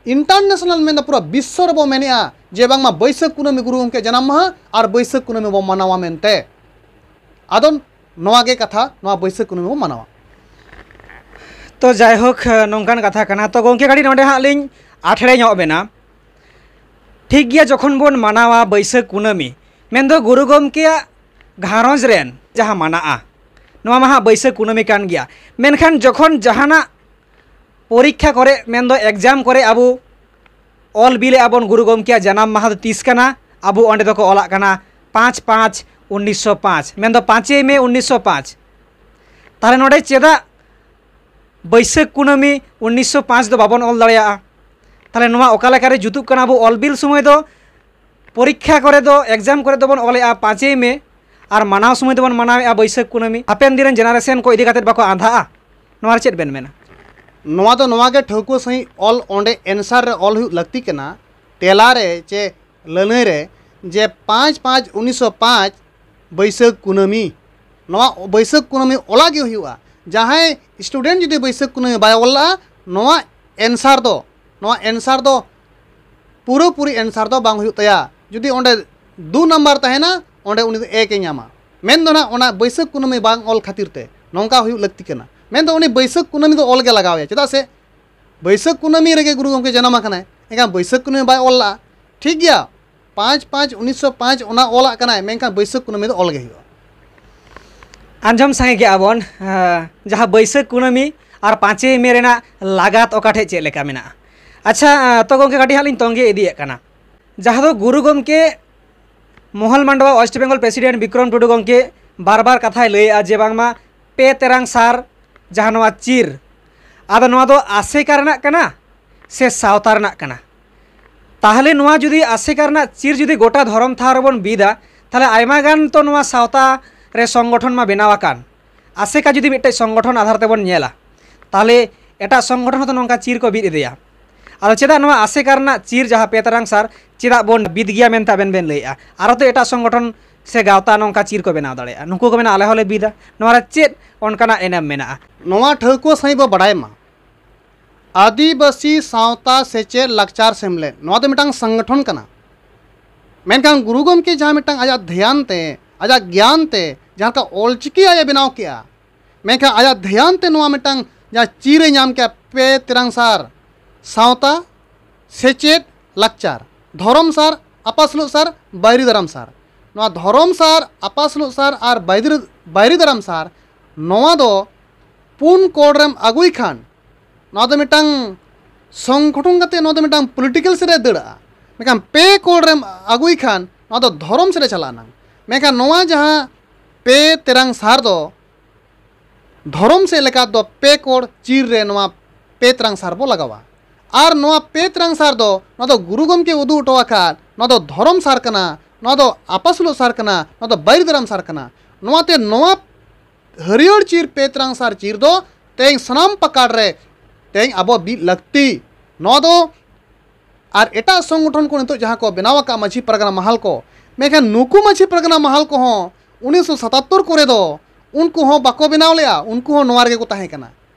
ᱤᱱᱴᱟᱨᱱᱮᱥᱱᱟᱞ ᱢᱮᱱᱫᱚ ᱯᱩᱨᱟᱹ ᱵᱤᱥᱥᱚ ᱨᱮᱵᱚ ᱢᱮᱱᱮᱜᱼᱟ ᱡᱮ ᱵᱟᱝᱢᱟ ᱵᱟᱹᱭᱥᱟᱹᱠᱷ ᱠᱩᱱᱟᱹᱢᱤ ᱜᱩᱨᱩ ᱜᱚᱢᱠᱮ ᱡᱟᱱᱟᱢ ᱢᱟᱦᱟ ᱟᱨ ᱵᱟᱹᱭᱥᱟᱹᱠᱷ ᱠᱩᱱᱟᱹᱢᱤ ᱵᱚ ᱢᱟᱱᱟᱣᱟ ᱢᱮᱱᱛᱮ᱾ ᱟᱫᱚ ᱱᱚᱣᱟ ᱜᱮ ᱠᱟᱛᱷᱟ, ᱱᱚᱣᱟ ᱵᱟᱹᱭᱥᱟᱹᱠᱷ ᱠᱩᱱᱟᱹᱢᱤ ᱵᱚᱱ ᱢᱟᱱᱟᱣᱟ᱾ ᱛᱚ ᱡᱟᱭᱦᱳᱠ, ᱱᱚᱝᱠᱟᱱ ᱠᱟᱛᱷᱟ ᱠᱟᱱᱟ᱾ ᱛᱚ ᱜᱚᱢᱠᱮ, ᱠᱟᱹᱴᱤᱡ ᱱᱚᱰᱮ ᱦᱟᱸᱜ ᱞᱤᱧ ᱟᱴᱷᱲᱮ ᱧᱚᱜ ᱵᱮᱱᱟ᱾ ᱴᱷᱤᱠ ᱜᱮᱭᱟ, ᱡᱚᱠᱷᱚᱱ ᱵᱚᱱ ᱢᱟᱱᱟᱣᱟ ᱵᱟᱹᱭᱥᱟᱹᱠᱷ ᱠᱩᱱᱟᱹᱢᱤ, ᱢᱮᱱᱫᱚ ᱜᱩᱨᱩ ᱜᱚᱢᱠᱮᱭᱟᱜ ᱜᱷᱟᱨᱚᱸᱡᱽ ᱨᱮᱱ ᱡᱟᱦᱟᱸ ᱢᱟᱱᱟᱜᱼᱟ, ᱱᱚᱣᱟ ᱢᱟ ᱦᱟᱸᱜ ᱵᱟᱹᱭᱥᱟᱹᱠᱷ ᱠᱩᱱᱟᱹᱢᱤ ᱠᱟᱱ ᱜᱮᱭᱟ᱾ ᱢᱮᱱᱠᱷᱟᱱ ᱡᱚᱠᱷᱚᱱ ᱡᱟᱦᱟᱱᱟᱜ ᱯᱚᱨᱤᱠᱠᱷᱟ ᱠᱚᱨᱮ, ᱢᱮᱱᱫᱚ ᱮᱠᱡᱟᱢ ᱠᱚᱨᱮ ᱟᱵᱚ ᱚᱞ ᱵᱤᱞᱮᱜᱼᱟ ᱵᱚᱱ ᱜᱩᱨᱩ ᱜᱚᱢᱠᱮᱭᱟᱜ ᱡᱟᱱᱟᱢ ᱢᱟᱦᱟ ᱫᱚ ᱛᱤᱥ ᱠᱟᱱᱟ, ᱟᱵᱚ ᱚᱸᱰᱮ ᱫᱚᱠᱚ ᱚᱞᱟᱜ ᱠᱟᱱᱟ ᱯᱟᱸᱪ ᱯᱟᱸᱪ ᱩᱱᱤᱥᱥᱚ ᱯᱟᱸᱪ, ᱢᱮᱱᱫᱚ ᱯᱟᱸᱪᱮᱭ ᱢᱮ ᱩᱱᱤᱥᱥᱚ ᱯᱟᱸᱪ᱾ ᱛᱟᱦᱚᱞᱮ ᱱᱚᱰᱮ ᱪᱮᱫᱟᱜ ᱵᱟᱹᱭᱥᱟᱹᱠᱷ ᱠᱩᱱᱟᱹᱢᱤ ᱩᱱᱤᱥᱥᱚ ᱯᱟᱸᱪ ᱫᱚ ᱵᱟᱵᱚᱱ ᱚᱞ ᱫᱟᱲᱮᱭᱟᱜᱼᱟ? ᱛᱟᱦᱚᱞᱮ ᱱᱚᱣᱟ ᱚᱠᱟ ᱞᱮᱠᱟᱨᱮ ᱡᱩᱛᱩᱜ ᱠᱟᱱᱟ? ᱟᱵᱚ ᱚᱞ ᱵᱤᱞ ᱥᱚᱢᱚᱭ ᱫᱚ ᱯᱚᱨᱤᱠᱠᱷᱟ ᱠᱚᱨᱮ ᱫᱚ, ᱮᱠᱡᱟᱢ ᱠᱚᱨᱮ ᱫᱚᱵᱚᱱ ᱚᱞᱮᱜᱼᱟ ᱯᱟᱸᱪᱮᱭ ᱢᱮ, ᱟᱨ ᱢᱟᱱᱟᱣ ᱥᱚᱢᱚᱭ ᱫᱚᱵᱚᱱ ᱢᱟᱱᱟᱣᱮᱜᱼᱟ ᱵᱟᱹᱭᱥᱟᱹᱠᱷ ᱠᱩᱱᱟᱹᱢᱤ᱾ ᱦᱟᱯᱮᱱ ᱫᱤᱱ ᱨᱮᱱ ᱡᱮᱱᱟᱨᱮᱥᱚᱱ ᱠᱚ ᱤᱫᱤ ᱠᱟᱛᱮᱫ ᱵᱟᱠᱚ ᱟᱸᱫᱷᱟᱜᱼᱟ? ᱱᱚᱣᱟ ᱨᱮ ᱪᱮᱫ ᱵᱮᱱ ᱢᱮᱱᱟ? ᱱᱚᱣᱟ ᱫᱚ ᱱᱚᱣᱟ ᱜᱮ ᱴᱷᱟᱹᱣᱠᱟᱹ ᱥᱟᱺᱦᱤᱡ ᱚᱞ ᱚᱸᱰᱮ ᱮᱱᱥᱟᱨ ᱨᱮ ᱚᱞ ᱦᱩᱭᱩᱜ ᱞᱟᱹᱠᱛᱤ ᱠᱟᱱᱟ, ᱛᱮᱞᱟ ᱨᱮ ᱪᱮ ᱞᱟᱹᱱᱟᱹᱭ ᱨᱮ, ᱡᱮ ᱯᱟᱸᱪ ᱯᱟᱸᱪ ᱩᱱᱤᱥᱥᱚ ᱯᱟᱸᱪ ᱵᱟᱹᱭᱥᱟᱹᱠᱷ ᱠᱩᱱᱟᱹᱢᱤ᱾ ᱱᱚᱣᱟ ᱵᱟᱹᱭᱥᱟᱹᱠᱷ ᱠᱩᱱᱟᱹᱢᱤ ᱚᱞᱟᱜ ᱜᱮ ᱦᱩᱭᱩᱜᱼᱟ᱾ ᱡᱟᱦᱟᱸᱭ ᱥᱴᱩᱰᱮᱱᱴ ᱡᱩᱫᱤ ᱵᱟᱹᱭᱥᱟᱹᱠᱷ ᱠᱩᱱᱟᱹᱢᱤ ᱵᱟᱭ ᱚᱞ ᱞᱟᱜᱼᱟ, ᱱᱚᱣᱟ ᱮᱱᱥᱟᱨ ᱫᱚ, ᱱᱚᱣᱟ ᱮᱱᱥᱟᱨ ᱫᱚ ᱯᱩᱨᱟᱹᱯᱩᱨᱤ ᱮᱱᱥᱟᱨ ᱫᱚ ᱵᱟᱝ ᱦᱩᱭᱩᱜ ᱛᱟᱭᱟ᱾ ᱡᱩᱫᱤ ᱚᱸᱰᱮ ᱫᱩ ᱱᱟᱢᱵᱟᱨ ᱛᱟᱦᱮᱱᱟ, ᱚᱸᱰᱮ ᱩᱱᱤ ᱫᱚ ᱮᱠ ᱮ ᱧᱟᱢᱟ᱾ ᱢᱮᱱ ᱫᱚ ᱱᱟᱜ ᱚᱱᱟ ᱵᱟᱹᱭᱥᱟᱹᱠᱷ ᱠᱩᱱᱟᱹᱢᱤ ᱵᱟᱝ ᱚᱞ ᱠᱷᱟᱹᱛᱤᱨ ᱛᱮ ᱱᱚᱝᱠᱟ ᱦᱩᱭᱩᱜ ᱞᱟᱹᱠᱛᱤ ᱠᱟᱱᱟ᱾ ᱢᱮᱱ ᱫᱚ ᱩᱱᱤ ᱵᱟᱹᱭᱥᱟᱹᱠᱷ ᱠᱩᱱᱟᱹᱢᱤ ᱫᱚ ᱚᱞ ᱜᱮ ᱞᱟᱜᱟᱣ ᱮᱭᱟ, ᱪᱮᱫᱟᱜ ᱥᱮ ᱵᱟᱹᱭᱥᱟᱹᱠᱷ ᱠᱩᱱᱟᱹᱢᱤ ᱨᱮᱜᱮ ᱜᱩᱨᱩ ᱜᱚᱢᱠᱮ ᱡᱟᱱᱟᱢ ᱟᱠᱟᱱᱟᱭ᱾ ᱮᱱᱠᱷᱟᱱ ᱵᱟᱹᱭᱥᱟᱹᱠᱷ ᱠᱩᱱᱟᱹᱢᱤ ᱵᱟᱭ ᱚᱞ ᱞᱟᱜᱼᱟ, ᱴᱷᱤᱠ ᱜᱮᱭᱟ, ᱯᱟᱸᱪ ᱯᱟᱸᱪ ᱩᱱᱤᱥᱥᱚ ᱯᱟᱸᱪ ᱚᱱᱟ ᱚᱞᱟᱜ ᱠᱟᱱᱟᱭ, ᱢᱮᱱᱠᱷᱟᱱ ᱵᱟᱹᱭᱥᱟᱹᱠᱷ ᱠᱩᱱᱟᱹᱢᱤ ᱫᱚ ᱚᱞ ᱜᱮ ᱦᱩᱭᱩᱜᱼᱟ᱾ ᱟᱸᱡᱚᱢ ᱥᱟᱸᱜᱮ ᱠᱮᱜᱼᱟ ᱵᱚᱱ, ᱟᱸ, ᱡᱟᱦᱟᱸ ᱵᱟᱹᱭᱥᱟᱹᱠᱷ ᱠᱩᱱᱟᱹᱢᱤ ᱟᱨ ᱯᱟᱸᱪᱮᱭ ᱢᱮ ᱨᱮᱱᱟᱜ ᱞᱟᱜᱟᱛ ᱚᱠᱟ ᱴᱷᱮᱡ ᱪᱮᱫ ᱞᱮᱠᱟ ᱢᱮᱱᱟᱜᱼᱟ᱾ ᱟᱪᱪᱷᱟ, ᱟᱸ, ᱛᱚ ᱜᱚᱢᱠᱮ, ᱠᱟᱹᱴᱤᱡ ᱦᱟᱸᱜ ᱞᱤᱧ ᱛᱚᱸᱜᱮ ᱤᱫᱤᱭᱮᱫ ᱠᱟᱱᱟ᱾ ᱡᱟᱦᱟᱸ ᱫᱚ ᱜᱩᱨᱩ ᱜᱚᱢᱠᱮ ᱢᱚᱦᱚᱞ ᱢᱟᱱᱰᱣᱟ ᱳᱭᱮᱥᱴ ᱵᱮᱝᱜᱚᱞ ᱯᱨᱮᱥᱤᱰᱮᱱᱴ ᱵᱤᱠᱨᱚᱢ ᱴᱩᱰᱩ ᱜᱚᱢᱠᱮ ᱵᱟᱨ ᱵᱟᱨ ᱠᱟᱛᱷᱟᱭ ᱞᱟᱹᱭᱮᱜᱼᱟ ᱡᱮ ᱵᱟᱝᱢᱟ ᱯᱮ ᱛᱮᱨᱟᱝ ᱥᱟᱨ, ᱡᱟᱦᱟᱸ ᱱᱚᱣᱟ ᱪᱤᱨ, ᱟᱫᱚ ᱱᱚᱣᱟ ᱫᱚ ᱟᱥᱮᱠᱟ ᱨᱮᱱᱟᱜ ᱠᱟᱱᱟ ᱥᱮ ᱥᱟᱶᱛᱟ ᱨᱮᱱᱟᱜ ᱠᱟᱱᱟ? ᱛᱟᱦᱚᱞᱮ ᱱᱚᱣᱟ ᱡᱩᱫᱤ ᱟᱥᱮᱠᱟ ᱨᱮᱱᱟᱜ ᱪᱤᱨ ᱡᱩᱫᱤ ᱜᱚᱴᱟ ᱫᱷᱚᱨᱚᱢ ᱴᱷᱟᱶ ᱨᱮᱵᱚᱱ ᱵᱤᱫᱟ, ᱛᱟᱦᱚᱞᱮ ᱟᱭᱢᱟ ᱜᱟᱱ ᱛᱚ ᱱᱚᱣᱟ ᱥᱟᱶᱛᱟ ᱨᱮ ᱥᱚᱝᱜᱚᱴᱷᱚᱱ ᱢᱟ ᱵᱮᱱᱟᱣ ᱟᱠᱟᱱ᱾ ᱟᱥᱮᱠᱟ ᱡᱩᱫᱤ ᱢᱤᱫᱴᱮᱡ ᱥᱚᱝᱜᱚᱴᱷᱚᱱ ᱟᱫᱷᱟᱨ ᱛᱮᱵᱚᱱ ᱧᱮᱞᱟ, ᱛᱟᱦᱚᱞᱮ ᱮᱴᱟᱜ ᱥᱚᱝᱜᱚᱴᱷᱚᱱ ᱦᱚᱸᱛᱚ ᱱᱚᱝᱠᱟ ᱪᱤᱨ ᱠᱚ ᱵᱤᱫ ᱤᱫᱤᱭᱟ᱾ ᱟᱫᱚ ᱪᱮᱫᱟᱜ ᱱᱚᱣᱟ ᱟᱥᱮᱠᱟ ᱨᱮᱱᱟᱜ ᱪᱤᱨ ᱡᱟᱦᱟᱸ ᱯᱮ ᱛᱟᱨᱟᱝ ᱥᱟᱨ ᱪᱮᱫᱟᱜ ᱵᱚᱱ ᱵᱤᱫ ᱜᱮᱭᱟ ᱢᱮᱱᱛᱮ ᱟᱵᱮᱱ ᱵᱮᱱ ᱞᱟᱹᱭᱮᱜᱼᱟ? ᱟᱨᱚ ᱛᱚ ᱮᱴᱟᱜ ᱥᱚᱝᱜᱚᱴᱷᱚᱱ ᱥᱮ ᱜᱟᱶᱛᱟ ᱱᱚᱝᱠᱟ ᱪᱤᱨ ᱠᱚ ᱵᱮᱱᱟᱣ ᱫᱟᱲᱮᱭᱟᱜᱼᱟ, ᱱᱩᱠᱩ ᱠᱚ ᱢᱮᱱᱟ ᱟᱞᱮ ᱦᱚᱸᱞᱮ ᱵᱤᱫᱟ᱾ ᱱᱚᱣᱟ ᱨᱮ ᱪᱮᱫ ᱚᱱᱠᱟᱱᱟᱜ ᱮᱱᱮᱢ ᱢᱮᱱᱟᱜᱼᱟ? ᱱᱚᱣᱟ ᱴᱷᱟᱹᱣᱠᱟᱹ ᱥᱟᱺᱦᱤᱡ ᱵᱚ ᱵᱟᱲᱟᱭ ᱢᱟ, ᱟᱹᱫᱤᱵᱟᱹᱥᱤ ᱥᱟᱶᱛᱟ ᱥᱮᱪᱮᱫ ᱞᱟᱠᱪᱟᱨ ᱥᱮᱢᱞᱮᱫ, ᱱᱚᱣᱟ ᱫᱚ ᱢᱤᱫᱴᱟᱝ ᱥᱚᱝᱜᱚᱴᱷᱚᱱ ᱠᱟᱱᱟ᱾ ᱢᱮᱱᱠᱷᱟᱱ ᱜᱩᱨᱩ ᱜᱚᱢᱠᱮ ᱡᱟᱦᱟᱸ ᱢᱤᱫᱴᱟᱝ ᱟᱡᱟᱜ ᱫᱷᱮᱭᱟᱱ ᱛᱮ, ᱟᱡᱟᱜ ᱜᱮᱭᱟᱱ ᱛᱮ ᱡᱟᱦᱟᱸ ᱞᱮᱠᱟ ᱚᱞᱪᱤᱠᱤ ᱟᱡ ᱮ ᱵᱮᱱᱟᱣ ᱠᱮᱜᱼᱟ, ᱢᱮᱱᱠᱷᱟᱱ ᱟᱭᱟᱜ ᱫᱷᱮᱭᱟᱱ ᱛᱮ ᱱᱚᱣᱟ ᱢᱤᱫᱴᱟᱝ ᱡᱟᱦᱟᱸ ᱪᱤᱨ ᱮ ᱧᱟᱢ ᱠᱮᱜᱼᱟ, ᱯᱮ ᱛᱮᱨᱟᱝ ᱥᱟᱨ, ᱥᱟᱶᱛᱟ, ᱥᱮᱪᱮᱫ, ᱞᱟᱠᱪᱟᱨ, ᱫᱷᱚᱨᱚᱢ ᱥᱟᱨ, ᱟᱯᱟᱥᱩᱞᱩᱜ ᱥᱟᱨ, ᱵᱟᱹᱭᱨᱤ ᱫᱟᱨᱟᱢ ᱥᱟᱨ᱾ ᱱᱚᱣᱟ ᱫᱷᱚᱨᱚᱢ ᱥᱟᱨ, ᱟᱯᱟᱥᱩᱞᱩᱜ ᱥᱟᱨ ᱟᱨ ᱵᱟᱹᱭᱨᱤ, ᱵᱟᱹᱭᱨᱤ ᱫᱟᱨᱟᱢ ᱥᱟᱨ, ᱱᱚᱣᱟ ᱫᱚ ᱯᱩᱱ ᱠᱚᱬ ᱨᱮᱢ ᱟᱹᱜᱩᱭ ᱠᱷᱟᱱ, ᱱᱚᱣᱟ ᱫᱚ ᱢᱤᱫᱴᱟᱝ ᱥᱚᱝᱜᱚᱴᱷᱚᱱ ᱠᱟᱛᱮ, ᱱᱚᱣᱟ ᱫᱚ ᱢᱤᱫᱴᱟᱝ ᱯᱚᱞᱤᱴᱤᱠᱮᱞ ᱥᱮᱫ ᱨᱮ ᱫᱟᱹᱲᱟᱜᱼᱟ᱾ ᱢᱮᱱᱠᱷᱟᱱ ᱯᱮ ᱠᱚᱬ ᱨᱮᱢ ᱟᱹᱜᱩᱭ ᱠᱷᱟᱱ, ᱱᱚᱣᱟ ᱫᱚ ᱫᱷᱚᱨᱚᱢ ᱥᱮᱫ ᱮ ᱪᱟᱞᱟᱜᱼᱟ ᱱᱟᱝ᱾ ᱢᱮᱱᱠᱷᱟᱱ ᱱᱚᱣᱟ ᱡᱟᱦᱟᱸ ᱯᱮ ᱛᱮᱨᱟᱝ ᱥᱟᱨ ᱫᱚ ᱫᱷᱚᱨᱚᱢ ᱥᱮᱫ ᱞᱮᱠᱟ ᱫᱚ ᱯᱮ ᱠᱚᱬ ᱪᱤᱨ ᱨᱮ ᱱᱚᱣᱟ ᱯᱮ ᱛᱮᱨᱟᱝ ᱥᱟᱨ ᱵᱚ ᱞᱟᱜᱟᱣᱟ᱾ ᱟᱨ ᱱᱚᱣᱟ ᱯᱮ ᱛᱮᱨᱟᱝ ᱥᱟᱨ ᱫᱚ, ᱱᱚᱣᱟ ᱫᱚ ᱜᱩᱨᱩ ᱜᱚᱢᱠᱮ ᱩᱫᱩᱜ ᱦᱚᱴᱚ ᱟᱠᱟᱫ, ᱱᱚᱣᱟ ᱫᱚ ᱫᱷᱚᱨᱚᱢ ᱥᱟᱨ ᱠᱟᱱᱟ, ᱱᱚᱣᱟ ᱫᱚ ᱟᱯᱟᱥᱩᱞᱚᱜ ᱥᱟᱨ ᱠᱟᱱᱟ, ᱱᱚᱣᱟ ᱫᱚ ᱵᱟᱹᱭᱨᱤ ᱫᱟᱨᱟᱢ ᱥᱟᱨ ᱠᱟᱱᱟ᱾ ᱱᱚᱣᱟᱛᱮ ᱱᱚᱣᱟ ᱦᱟᱹᱨᱭᱟᱹᱲ ᱪᱤᱨ, ᱯᱮ ᱛᱮᱨᱟᱝ ᱥᱟᱨ ᱪᱤᱨ ᱫᱚ ᱛᱮᱦᱮᱧ ᱥᱟᱱᱟᱢ ᱯᱟᱠᱟᱲ ᱨᱮ ᱛᱮᱦᱮᱧ ᱟᱵᱚ ᱵᱤᱫ ᱞᱟᱹᱠᱛᱤ᱾ ᱱᱚᱣᱟ ᱫᱚ ᱟᱨ ᱮᱴᱟᱜ ᱥᱚᱝᱜᱚᱴᱷᱚᱱ ᱠᱚ ᱱᱤᱛᱚᱜ ᱡᱟᱦᱟᱸ ᱠᱚ ᱵᱮᱱᱟᱣ ᱟᱠᱟᱫ ᱢᱟᱹᱡᱷᱤ ᱯᱟᱨᱜᱟᱱᱟ ᱢᱟᱦᱟᱞ ᱠᱚ, ᱢᱮᱱᱠᱷᱟᱱ ᱱᱩᱠᱩ ᱢᱟᱹᱡᱷᱤ ᱯᱟᱨᱜᱟᱱᱟ ᱢᱟᱦᱟᱞ ᱠᱚᱦᱚᱸ ᱩᱱᱤᱥᱥᱚ ᱥᱟᱛᱟᱛᱛᱳᱨ ᱠᱚᱨᱮ ᱫᱚ ᱩᱱᱠᱩ ᱦᱚᱸ ᱵᱟᱠᱚ ᱵᱮᱱᱟᱣ ᱞᱮᱜᱼᱟ, ᱩᱱᱠᱩ ᱦᱚᱸ ᱱᱚᱣᱟ ᱨᱮᱜᱮ ᱠᱚ ᱛᱟᱦᱮᱸ ᱠᱟᱱᱟ᱾